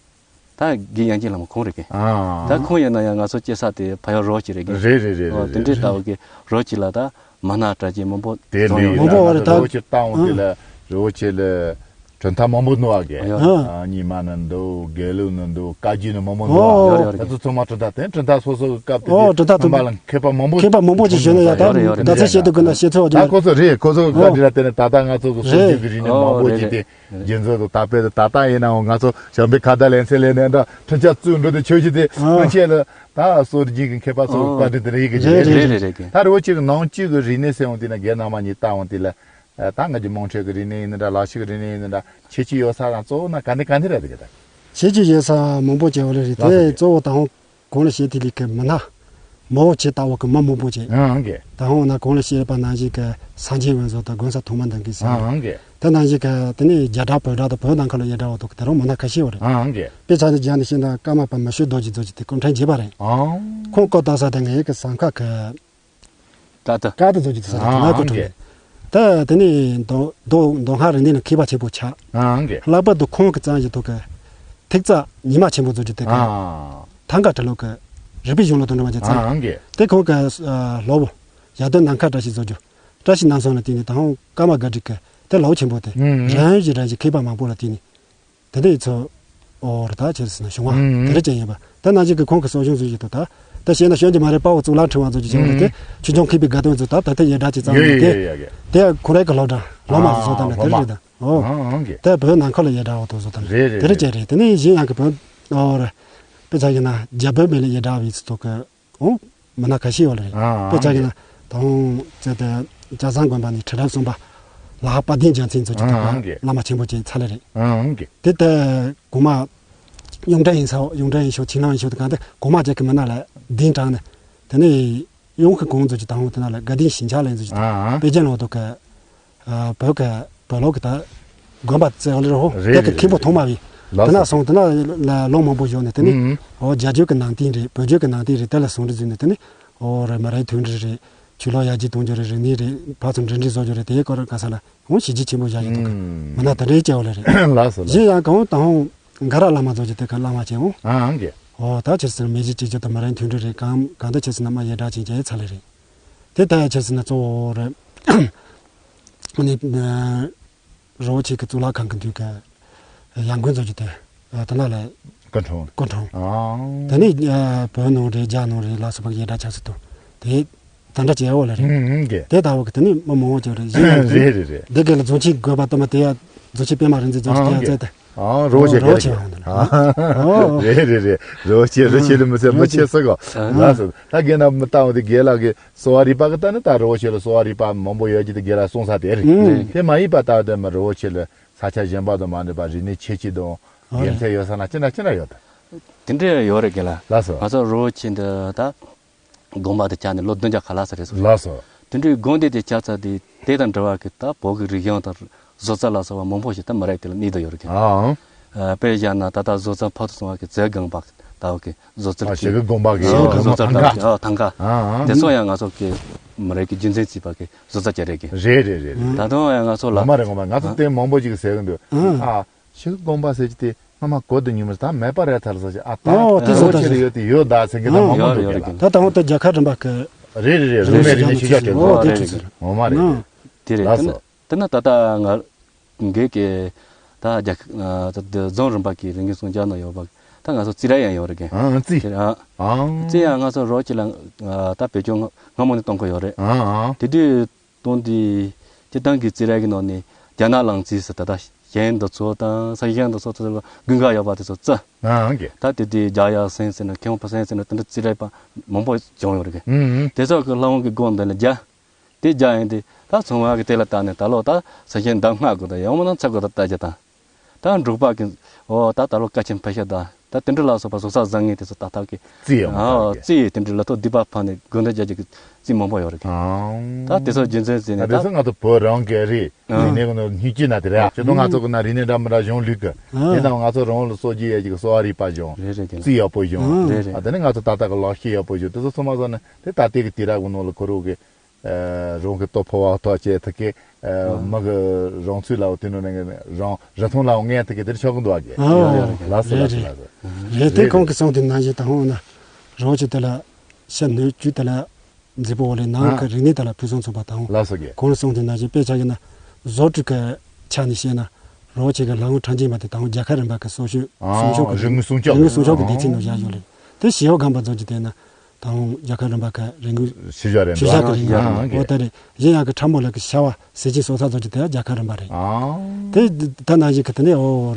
ད་དགེ་དབྱངས་ཅན་ལྷ་མོ་ཁོང་རེད་གི། ཨང་། ད་ཁོང་ཡིན་ན་ཡང་ང་ཚོ་སྐྱེ་ས་དེ་ཕ་ཡུལ་རོ་ཁྱི་རེད་གི། རེད་རེད་རེད། ཨོ་རེད་དེ་འདྲའི་རེད། ལྟ་བུ་གི་རོ་ཁྱི་ལ་ད་མི་སྣ་གྲགས་ཅན་མང་པོ་དེ་བྱུང་ལོས་ཡོད་མང་པོ་རེད་ད། རོ་ཁྱི་བཏང་བ་དེ་ལ་རོ་ཁྱི་ལ་གྲུབ་མཐའ་མང་པོ་ནོར་བ་གི། ཨ། ཉི་མ་ནི་འདུག་དགེ་ལུགས་ནི་འདུག་བཀའ་བརྒྱུད་ནི་མང་པོ་ནོར་བ། ཨོ། ད་ཚོ་ཚང་མ་གྲུབ་མཐའ་དེ་གྲུབ་མཐའ་སོ་སོ་གི་སྐབས་དེ་ཨོ་དེ་གྲུབ་མཐའ་ཐོན་པ་ལ་མཁས་པ་མང་པོ་མཁས་པ་མང་པོ་ཅིག་བྱོན་ནས་ཡ་ད་ཡོད་རེད་ཡོད་རེད། ད་ཚེ་བཤད་དུ་དགོས་ན་བཤད་ཚོད་ད་ཡོད་ཁོ་ཚོ་རེད། ཁོ་ཚོ་གི་བཀའ་འདི་ལ་བརྟེན་ནས་ད་ལྟ་ང་ཚོ་གི་སྲོལ་རྒྱུན་གི་རིག་གནས་ཨོ་མང་པོ་ཅིག་རེད། དེ། རྒྱུན་འཛིན་དུ་ད་དཔེ་དུ་ད་ལྟ་ཡིན་ནའང་ང་ཚོ་བྱམས་པའི་ཁ་བརྡ་ལེན་ཚེ་ལེན་ནས་འདྲ་འཕྲིན་ཆ་བཙུགས་འགྲོ་དུས་ཆོས་ཀྱི་དེ་ཨ། སྔོན་ཆད་ལ་ད་སྲོལ་རྒྱུན་གྱི་མཁས་པ་ཚོ་བཀའ་དྲིན་དེ་འདྲ་ཡིན་གྱི་རེད་རེད་རེད། རེད་རེད་རེད། ད་རི་བོ་ཆེ་གི་ནང་བཅུད་ཀྱི་རིག་གནས་ཟེར་འོང་དུས་ན་རྒན་རྣམ་པ་གཉིས་ལྟ་འོང་དུས་ལ་ད་ང་ཚོ་མང་ཁྲོད་ཀྱི་རིག་གནས་ཡིན་ན་འདྲ་ལག་ཤེས་ཀྱི་རིག་གནས་ཡིན་ན་འདྲ་ཁྱད་ཆོས་ཡོད་ས་དང་གཙོ་བོ་ན་ག་འདི་ག་འདི་རེད་འདུག་གི་ད། ཁྱད་ཆོས་ཡོད་ས་མང་པོ་བྱས་པ་རེད། དེ་གཙོ་བོ་ད་ཧོང་གོང་ལ་བཤད་དེ་ལས་ཀྱི་མི་སྣ། མི་བོ་ཆེ་ལྟ་བུ་གི་མི་མང་པོ་བྱས། ཨང་གི། ད་ཧོང་ན་གོང་ལ་བཤད་པ་ནང་བཞིན་གྱི་སངས་རྒྱས་དབོན་ཟོ་དང་དགོན་ས་ཐོག་མ་འདང་གི་ས། ཨང་གི། དེ་ནང་བཞིན་གྱི་དེ་ནས་རྒྱ་གྲྭ་བོད་གྲྭ་དང་བོད་ནང་ཁུལ་ལ་ཡི་གྲྭ་བ་དང་དེ་རང་མི་སྣ་ཁ་ཤས་བ་རེད། ཨང་གི། དཔེ་ཆ་ནས་རྒྱ་ནས་བཤད་ན་ཀརྨ་པ་མི་བསྐྱོད་རྡོ་རྗེ་རྫོགས་ཀྱི་དེ་སྐུ་ཕྲེང་རྒྱས་པ་རེད། ཨང་། ཁོང་སྐུ་བལྟ་ས་དེ་ངའི་གི་ཟམ་ཁ་གི་ཀ་ཏི། ཀ་ཏི་རྫོགས་ཀྱི་དེ་ས་རེད། ཨང་ང་སྐུ་ཨང་གི། ཕྲེང་རེད། ད་དེ་ནས་མདོ་མདོ་མདོ་སྔགས་རིག་གནས་ལ་མཁས་པ་ཆེན་པོ་ཆགས། ཨང་གི། ལྷག་པར་དུ་ཁོང་གི་གཙང་གཞི་ཐོག་གི་ཐེག་རྩ་ཉི་མ་ཆེན་པོ་རྫོགས་ཀྱི་དེ་ག་ཨང་། ཐང་ག་གྲི་ལོ་གི་རིག་པའི་གཞུང་ལ་དོན་འགྲོ་བ་ཅན་ཚང་། ཨང་གི། དེ་ཁོང་གི་སློབ་བུ་ཡ་དོན་ནམ་མཁའ་བཀྲ་ཤིས་རྫོགས་རྒྱུ། བཀྲ་ཤིས་ནམ་སོང་ལ་བརྟེན་ནས་ད་ཧོང་ཀརྨ་སྒར་བྲིས་ཀྱི་དེ་ལའོ་ཆེན་པོ་དེ། ཨང་། རང་བཞིན་རང་བཞིན་མཁས་པ་མང་པོ་ལ་བརྟེན་ནས། དེ་འདྲ་ཡི་ཚོ། ཨོ་ར་ད་ཆེར་ཟིན་ན་བྱུང་བ། ཨང་། དེ་རེ་ཅན་ཡིན་པ། དེ་ནང་བཞིན་གྱི་ཁོང་གི་གསོ་སྦྱོང་ཚུལ་ཞིག་ཏུ་ད། དེ་བཤད་ན་ཤོད་ཀྱི་མ་རེད། དཔའ་བོ་གཙུག་ལག་ཕྲེང་བ་ཚོ་གི་བྱུང་རེད་དེ། ཨང་། ཆོས་སྐྱོང་མཁས་པའི་དགའ་སྟོན་ཚོ་ད་ད་ལྟ་ཡི་སྒྲ་ཅིག་ཙམ་ཡོད་རེད་ཡོད་དེ། ཡོད་ཡོད་ཡོད། དེ་ཁོ་རེ་གི་སློབ་གྲྭ་སློབ་མ་ཚོ་ཨང་། བཟོ་དང་རེད་དེ་སློབ་མ། རེད་དང་། ཨོ། ཨང་ཨང་གི། དེ་བོད་ནང་ཁུལ་ལ་ཡི་སྒྲ་བ་དོ་བཟོ་དང་། རེད་རེད་དེ་རེ་རེད། ཅན་རེད། དེ་ནས་གཞན་ཡང་གི་བོད། ཨོ་ར། དཔེ་ཆ་ཡིན་ན་རྒྱ་བོད་མི་ལ་ཡི་སྒྲ་བའི་ཚོ་གི་ཨོ། མི་སྣ་ཁ་ཤས་ཡོད་རེད། ཨང་། དཔེ་ཆ་གི་ན་ད་ཧོང་ཅེ་ཏེ་ལྕགས་ཟམ་དགོན་པ་ནས་ཁྲི་རབས་གསུམ་པ་ལྷ་དཔལ་ལྡན་རྒྱལ་མཚན་ཚོ་ཅིག་ད་ཨང་གི། བླ་མ་ཆེན་པོ་ཅིག་ཚ་ལེ་རེད། ཨང་གི། དེ་ལྟ་གོང་མ་གཡུང་དྲུང་ཡིན་ས་གཡུང་དྲུང་ཡིན་ཤོག་ཆིང་ལང་ཡིན་ཤོག་དེ་གང་དེ་གོང་མ་ཅིག་གི་མི་སྣ་ལ་གདན་དྲངས་ནས་དེ་ནས་གཡུང་གི་གོང་ཚོ་ཅིག་ད་ཧོང་དེ་ན་ལ་དགའ་ལྡན་ཞིང་ཆ་ལེན་ཚོ་ཅིག་ཨང་ཨང་། དཔེ་རྒྱན་ལོ་ཏོ་གི། བོད་ཀྱི་བོད་ལོག་གི་ད་དགོན་པ་རྩེ་བ་ལེ་རོ་ཧོ། རེད་དེ་གི་རེད་མཁན་པོ་རེད། ཐོག་མ་བི། ལགས་དེ་ན་སོ། སོང་དེ་ན་ལ་ལོ་མང་པོ་བཞུགས་ནས་དེ་ནི། ཨུམ། ཨོ་རྒྱ་བརྒྱུད་ཀྱི་ནང་བསྟན་རེད། བོད་བརྒྱུད་ཀྱི་ནང་བསྟན་རེད། དེ་ལ་ཟུང་འབྲེལ་བཟོས་ནས་དེ་ནི། ཨོ་རེད། མི་རིགས་མཐུན་སྒྲིལ་རེད། ཆོས་ལུགས་ཡར་རྒྱས་གཏོང་རྒྱུ་རེད། རིག་གནས་རེད། ཕར་ཚུར་འབྲེལ་འདྲིས་བཟོ་རྒྱུ་རེད། དེའི་སྐོར་ག་ས་ལ་འོང་བྱས་རྗེས་ཆེན་པོ་བཞག་ཡོད་འདུག་ག། ཨུམ། མི་སྣ་དེ་འདྲའི་སྐྱེ་བ་ལ་རེད། ལགས་སོ་ལགས་སོ། གཞན་ཡང་གང་ད་འོང་འགའ་ར་བླ་མ་ཚོ་གྱི་དེ་ཁ་བླ་མ་བྱས་འོང་། ཨང་གི། ཨོ་ད་ཆེར་ཟེར་མི་གཞི་གཅིག་གྱུར་དུ་མི་རིགས་མཐུན་སྒྲིལ་རེད། གང་གང་འདྲ་ཆེར་ཟེར་ན་མ་ཡེ་འདྲ་ཅན་གྱི་ཚ་ལེ་རེད། དེ་ལྟ་ཡ་ཆེར་ཟེར་ན་གཙོ་བོ་རེད། ནི་རི་བོ་ཆེ་གི་གཙུག་ལག་ཁང་གི་མདུན་གྱི་ཡར་དགོན་ཚོ་གྱི་དེ་དེ་ན་ལས་སྐུ་འཁྲུངས། སྐུ་འཁྲུངས། ཨང་། དེ་ནས་བོད་ནང་རེད། རྒྱ་ནང་རེད། ལ་སོགས་པ་ཡེ་འདྲ་ཆགས་སུ་འདུག་དེ་ད་འདྲ་བྱས་འོ་ལ་རེད། ཨང་གི། དེ་ལྟ་བུ་གི་དེ་ནས་མི་མང་བོ་ཅིག་རེད། གཞན་ཡང་རེད་རེད་རེད། འདི་ག་ལ་རྫོང་ཆེན་དགོན་པ་དུ་མ་དེ་ཡ་རྫོང་ཆེན་པད་མ་རིག་འཛིན་རྫོང་ཆེན་དེ་ཡ་བཙལ་ཏེ། ཨང་། རི་བོ་ཆེ་གི་རི་བོ་ཆེ་རེད། ཨང་། རེད་རེད་རེད། རི་བོ་ཆེ་རི་ཆེ་ལ་མི་ཚེ་མི་ཆེ་ས་གོ། ལགས་སོ། ད་རྒན་ན་མི་ལྟ་བ་དེ་རྒན་ལགས་ཀྱི་གསོ་བ་རིག་པ་གི་ལྟ་ནི་ད་རི་བོ་ཆེ་ལ་གསོ་བ་རིག་པ་མང་པོ་ཡོད་ཀྱི་དེ་རྒན་ལགས་གསུངས་ས་དེ་རེད། ཨང་། དེ་མ་ཡིན་པ་ལྟ་བ་དེ་མི་རི་བོ་ཆེ་ལ་ས་ཆ་གཞན་པ་དང་མ་འདྲ་བ་རིག་གནས་ཆེ་ཆེ་དང་ཨོ་རེད། དགེ་མཚན་ཡོད་ས་ན་ཅི་འདྲ་ཅི་འདྲ་ཡོད་ད། དེ་འདྲ་ཡོད་རེད་རྒན་ལགས། ལགས་སོ། ང་ཚོ་རི་བོ་ཆེ་འདི་ད་དགོན་པ་དེ་ཆགས་ནས་ལོ་བདུན་བརྒྱ་ཁ་ལྷག་ཙམ་རེད་སོང་། ལགས་སོ། དེ་འདྲའི་དགོན་སྡེ་དེ་ཆགས་ཚར་དུས་དེ་དང་འབྲེལ་བ་གི་ད་བོད་ཀྱི་རིག་གཞུང་དང་བཟོ་རྩལ་ལ་སོགས་པ་མང་པོ་ཞིག་ད་མི་རིགས་དེ་ལ་གནས་དུ་ཡོད་རེད་གི། ཨང་། ཨ། དཔེ་བཞག་ན་ད་ལྟ་བཟོ་རྩལ་ཕར་དུ་སོང་བ་གི་རྫས་གང་བག་ད་བ་གི་བཟོ་རྩལ་ཨ་གི་ཞེ་གི་དགོན་པ་གི་ཨ་བཟོ་རྩལ་ཐང་ག་ཨ་ཐང་ག་ཨང་ཨང་། དེ་ཚོ་ཡང་ང་ཚོ་གི་མི་རིགས་ཀྱི་རྒྱུན་འཛིན་བྱས་པ་གི་བཟོ་རྩལ་ཅིག་རེད་གི། རེད་རེད་རེད་རེད། ད་དུང་ཡང་ང་ཚོ་ལ་ངོ་མ་རེད། ངོ་མ་ང་ཚོ་ཨ་དེ་མང་པོ་ཞིག་ཟེར་གི་འདུག་ཨང་། ཨ། ཞིག་དགོན་པ་ཟེར་གྱི་དེ་སྔ་མ་གོ་དུ་ཉུང་མི་ད་མེད་པ་རེད་ཐལ་ས་ཞིག་ཨ་ད་ཨོ་དེ་ཚོ་ད་ཆེ་རེ་ཡོད་དེ་ཡོད་ད་ཟེར་གྱི་ད་ཨོ་མང་པོ་ཡོད་འདུག་རེད་ཡོད་རེད། ད་ད་འོ་ད་རྒྱལ་ཁབ་རིམ་པ་གི་རེད་རེད་རེད། རིག་གནས་རིག་གནས་ཤེས་བྱ་སྤྲད་འདུག་ཨོ་དེ་ཨ་ཆེ་རེད་ཟེར་རེད། ངོ་མ་རེད། ཨ་རེད། དེ་རེད། ལགས་དེ་ན་སོ། དེ་ན་ད་ལྟ་ང་འགས་ཀྱི་ད་རྒྱལ་ཁབ་ད་རྫོང་རིམ་པ་གི་རིག་གནས་སྲུང་སྐྱོབ་ནང་ཡོད་པ་ད་ང་ཚོ་རྩིས་ར་ཡང་ཡོད་རེད་གི། ཨང་རྩིས། དེ་རེད་ཨ། ཨང་། རྩིས་ཡང་ང་ཚོ་རོགས་ཀྱི་ལ་ད་བེད་སྤྱོད་སྔ་མོ་ནས་གཏོང་གི་ཡོད་རེད། ཨང་ཨང་། དེ་དུས། སྟོང་དེ་སྤྱིར་བཏང་གི་རྩིས་ར་གི་ནང་ནས་རྒྱ་ནག་གླང་རྩིས་ཟེར་ད་ལྟ་གཞན་འདི་ཚོ་དང་ས་གཞན་འདི་ཚོ་ཚོ་དགུན་ཁ་ཡོད་པ་དེ་ཚོ་རྩི། ཨང་གི། ད་དེ་དུས་རྒྱ་ཡག་སེང་ཟེར་ན་མཁས་དབང་ཕུན་སུམ་ཚོགས་ཟེར་ན་དེ་འདྲ་རྩིས་ར་པ་མང་པོ་བྱུང་ཡོད་རེད་གི། ཨང་། དེ་ཚོ་གི་ལྷ་དབང་གི་སྒོ་འདི་ལ་རྒྱ། དེ་རྒྱ་ཡིན་དེ་ད་ཚོང་བ་གི་དེ་ལ་བལྟས་ནས་ད་ལོ་ད་ས་གཞན་འདབ་ལྔ་དགོས་ད་ཡང་མིན་ན་ཚ་དགོས་ད་ལྟ་རྒྱ་དང་། ད་འབྲོག་པ་གི་འོ་ད་ད་ལོ་ཀ་ཆེན་ཕ་ཤ་ད་ད་དེ་འདྲ་ལ་སོགས་པ་བཟོ་ས་བཟང་ངན་དེ་ཚོ་ད་ཐག་གི་རྩིས་ཡོད་མ་ཨ་རེད། རྩིས་དེ་འདྲ་ལ་ཐོག་སྡིག་པ་ཕ་ནས་དགོན་སྡེ་རྒྱ་རྒྱ་གི་རྩིས་མང་པོ་ཡོད་རེད། ཨང་། ད་དེ་ཚོ་རྒྱུ་མཚན་ཟེར་ནས་ད་དེ་ད་ཚོ་ང་ཚོ་བོད་རང་གི་རིག་ཨང་། རིག་གནས་ཀྱི་ནང་སྙིང་རྗེ་ན་དེ་རེད། ཨ་ཆེད་དུ་ང་ཚོ་གི་ན་རིག་གནས་འདྲ་མི་འདྲ་གཞུང་ལུགས་ཀྱི་ཨང་། དེ་ན་ང་ཚོ་རང་ལ་སྲོལ་རྒྱུན་ཡོད་ཀྱི་གསོ་བ་རིག་པ་གཞུང་རེད་རེད་རེད། རྩིས་ཡག་པོ་གཞུང་རེད་རེད། ཨ་དེ་ནས་ང་ཚོ་ད་ལྟ་གི་ལག་ཤེས་ཡག་པོ་གཞུང་དེ་ཚོ་ཚང་མ་བཟོ་ནས་དེ་ད་ལྟའི་གི་དུས་རབས་ཀྱི་ནང་ལ་ཁོ་རང་གི་ཨ་རང་གི་ལྟོ་ཕོ་བ་ཐོག་བཅད་ཐུབ་ཀི། ཨ་ཨ་མི་གི་རང་ཚུགས་ལའོ་དེ་ནོ་ནས་རང་རི་ཐུང་ལའོ་ངན་ཐུབ་ཀི་དེར་ཆོག་གི་འདུག་ཨ་གི། ཨ་ཡོད་ཡོད་རེད། ལགས་སོ་ལགས་སོ་ལགས་སོ། རེད་དེ། རེད་ཁོང་གི་གསུང་དེ་ནང་བཞིན་ད་ཧོང་ན་རང་ཆུ་དེ་ལ་ཤ་ནུས་རྒྱུ་དེ་ལ་མཛེས་པོ་འོ་ལེ་ནང་ཨ་གི་རིག་གནས་དེ་ལ་ཕུན་སུམ་ཚོགས་པ་ད་ཧོང་ལགས་སོ་གི། ཁོང་གསུང་དེ་ནང་བཞིན་དཔེ་ཆ་གི་ན་བཟོ་སྐྲུན་གི་ཆ་ནས་བཤད་ན་རང་ཆུ་གི་ལྷ་ངོ་ཁྲ་འཇིགས་མ་དེ་ད་ཧོང་རྒྱལ་ཁབ་རིམ་པ་གི་གསོ་སྤྱོད་སྲུང་སྐྱོབ་གི་རིག་གནས་སྲུང་སྐྱོབ་རིག་གནས་སྲུང་སྐྱོབ་གི་སྡེ་ཚན་ནང་བཞག་ཡོད་ལེ། དེ་ཞི་ཡོ་གམ་པ་ཚོ་གི་དེ་ན། ད་རུང་རྒྱལ་ཁབ་རིམ་པ་ཁག་རིང་གུ་ཤུལ་བཞག་རིམ་པ་ཤུལ་བཞག་གི་རིང་ཨང་གུ་ཨང་འོ་ད་རེད། གཞན་ཡང་གི་ཁྲ་མོ་ལ་གི་ཤ་བ་ཟས་ཅིག་སོ་ས་ཚོ་གི་དེ་རྒྱལ་ཁབ་རིམ་པ་རེད། ཨང་། དེ་ད་ནང་བཞིན་གི་དེ་ནས་འོ་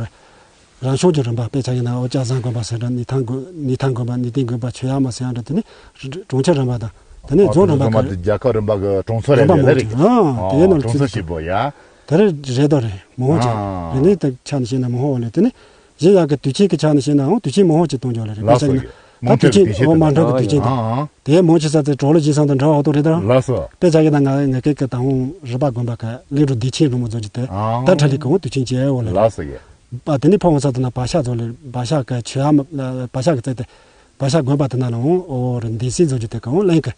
རང་ཤོག་གི་རིམ་པ་དཔེ་ཆ་ཡིན་ན་འོ་ལྕགས་ཟམ་དགོན་པ་ཟེར་འདྲ་ནི་ཐང་དགོན་ནི་ཐང་དགོན་པ་ནི་ཏིང་དགོན་པ་ཆོས་ཡག་མ་ཟེར་ཡང་འདྲ་དེ་ནས་གྲོང་ཁྱེར་རིམ་པ་དང་དེ་ནས་རྫོང་རིམ་པ་གི་རྒྱལ་ཁབ་རིམ་པ་གི་གྲོང་ཚོ་རིམ་རིམ་པ་པ་མང་རེད་ཆེ་ཨང་དེའི་ནང་གྲོང་ཚོ་ཆེ་པོ་ཡ། དེ་རེད་རེད་དོ་རེད་མང་ཆེ་རིག་གནས་དེ་ཆ་ནས་བཤད་ན་མང་འོ་ལེ་དེ་ནས། གཞན་ཡང་གི་དུས་ཆེན་གྱི་ཆ་ནས་བཤད་ནའང་དུས་ཆེན་མང་པོ་ཅིག་གཏོང་རྒྱུ་ལ་རེད། ལགས་སོ། དཔེ་ཆ་ཡིན་ན་ད་དུས་ཆེན་འོ་མ་འགྲོ་གི་དུས་ཆེན་དང་། ཨང་ཨང་། དེ་མང་ཆེ་ས་དེ་གྲོགས་ལོ་རྗེས་སང་དང་འདྲ་བ་ཏོ་རེད་དང་། ལགས་སོ། དཔེ་ཆ་ཡིན་ན་ང་ངེད་ཀྱི་གི་དང་རི་པ་དགོན་པ་གི་ལས་འགྲོ་བདེ་ཆེན་རིན་པོ་ཆེ་དེ་ཨང་། ད་ཁྲ་ལི་གི་འོ་དུས་ཆེན་བྱས་འོ་ལ་རེད། ལགས་སོ་ཡ། པ་དེ་ནས་ཕ་འོང་ས་དེ་ན་བ་ཤ་ཚོ་ལས་བ་ཤ་གི་ཆོས་ཨ་མ་བ་ཤ་གི་རྩེ་དེ་བ་ཤ་དགོན་པ་དེ་ན་ལ་འོང་འོ་རེད་བདེ་སྲིད་ཚོ་ཅིག་དེ་གི་འོང་གླིང་གི་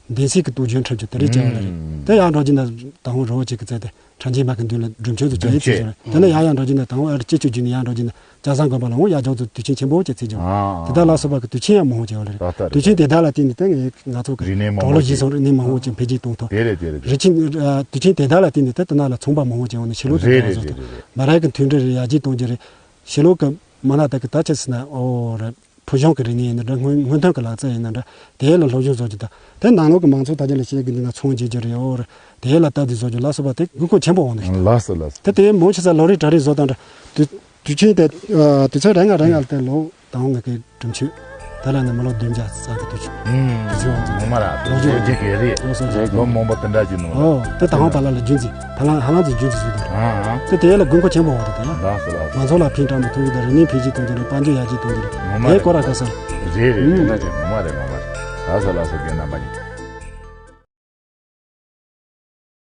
བདེ་སྲིད་ཀྱི་དུས་རྒྱུན་འཁྲབ་རྒྱུ་དེ་རེད་བྱས་འོ་ལ་རེད། ཨང་། དེ་ཡང་འགྲོ་རྒྱུ་ན་དང་རི་བོ་ཆེ་གི་རྩེ་དེ། ཁྲ་འཇིགས་མ་གི་མདུན་ལ་སྒྲུབ་མཆོད་དུ་བྱ་ཡི་ཚེ་ཞོར་དེ་ནས་ཡང་ཡང་འགྲོ་རྒྱུ་ན་དང་པོ་ཨ་རི་སྤྱི་སྤྱོད་བརྒྱུད་ནས་ཡང་འགྲོ་རྒྱུ་ན་ལྕགས་ཟམ་དགོན་པ་ལ་འོང་ཡར་འཇོག་ཚུལ་དུས་ཆེན་ཆེན་པོ་བྱེད་ཚེ་ཞོར་དེ་དག་ལ་སོགས་པ་གི་དུས་ཆེན་ཡང་མང་བོ་བྱེད་བ་ལ་རེད། དུས་ཆེན་དེ་དག་ལ་བརྟེན་ནས་ད་ངས་ང་ཚོ་གི་རིག་གནས་མང་པོ་གྲོགས་ལོ་ཞིག་སོང་རིག་གནས་མང་བོ་ཅིག་འཕེལ་རྒྱས་གཏོང་ཐུབ། དེ་རེད་དེ་རེད་དེ་རེད། རིག་ཆེན་དུས་ཆེན་དེ་དག་ལ་བརྟེན་ནས་ད་དེ་ན་ལ་ཚོང་པ་མང་བོ་ཅིག་འོང་ནས་ཕྱི་ལོག་ཏུ་རེད་འགྲོ་རེད་བཟོ་ཐུབ། རེད་རེད། མ་ར་གི་མཐུན་སྒྲིལ་རེད་ཡར་རྒྱས་གཏོང་རྒྱུ་རེད། ཕྱི་ལོག་གི་མ་ན་ད་གི་ད་ཆ་སི་ན་ཨོ་རེད། ཕུལ་བྱུང་གི་རིག་གནས་ཡིན་ན་འདྲ་སྔོན་སྔོན་ཐོན་གྱི་ལག་རྩལ་ཡིན་ན་འདྲ་དེ་ལ་སློབ་སྦྱོང་བཟོ་རྒྱུ་དང་དེ་ནང་ལོགས་ཀྱི་མང་ཚོགས་དར་རྒྱས་ལ་བྱེད་དགོས་འདུག་ན་ཚོང་བྱེད་རྒྱུ་རེད་འོ་རེད་དེ་ལ་ལྟ་དུས་བཟོ་རྒྱུ་ལ་སོགས་པ་དེ་དགོས་མཁོ་ཆེན་པོ་འོང་ནི་ཞིག་འདུག་ལགས་སོ་ལགས་སོ། དེ་དེ་མང་ཆེ་ས་ལོ་རེ་གྲ་རེ་བཟོ་དང་འདྲ་དུས་དུས་ཆེན་དེ་དུས་ཚོད་རེ་ལྔ་རེ་ལྔ་ལ་དེ་ལོ་དང་ངེད་ཀྱི་སྒྲུབ་མཆོད་དེ་ལ་ནི་མི་ལོ་བདུན་བརྒྱ་ཙམ་གྱི་དུས་ཆེན་དུས་ཚོད་འོང་ངོ་མ་ར་ལོ་རྒྱུས་ལོ་རྒྱུས་གལ་རེད། ལོ་སོ་རྒྱུས་ལོ་མང་པོ་དེ་འདྲ་ཅིག་ནོ། ཨོ་དེ་དང་པ་ལ་ལ་རྒྱུན་འཛིན་ཧ་ལམ་ཧ་ལམ་ཚོ་རྒྱུན་འཛིན་བཟོས་དང་། ཨ་ཨ། དེ་དེ་ལ་དགོས་མཁོ་ཆེན་པོ་འོང་དེ་དང་། ལགས་སོ་ལགས་སོ། མང་ཚོགས་ལ་ཕན་ཐོགས་མི་ཐུབ་ཡོད་དང་རིག་གནས་འཕེལ་རྒྱས་གཏོང་རྒྱུ་རེད། དཔལ་འབྱོར་ཡར་རྒྱས་གཏོང་རྒྱུ་རེད། ངོ་མ་དེ་རེད། སྐོར་ར་ག་ས་རེད་རེད་རེད་རེད་རེད། ངོ་མ་རེད་ངོ་མ་རེད། ལགས་སོ་ལགས་སོ་རྒན་རྣམ་པ་གཉིས།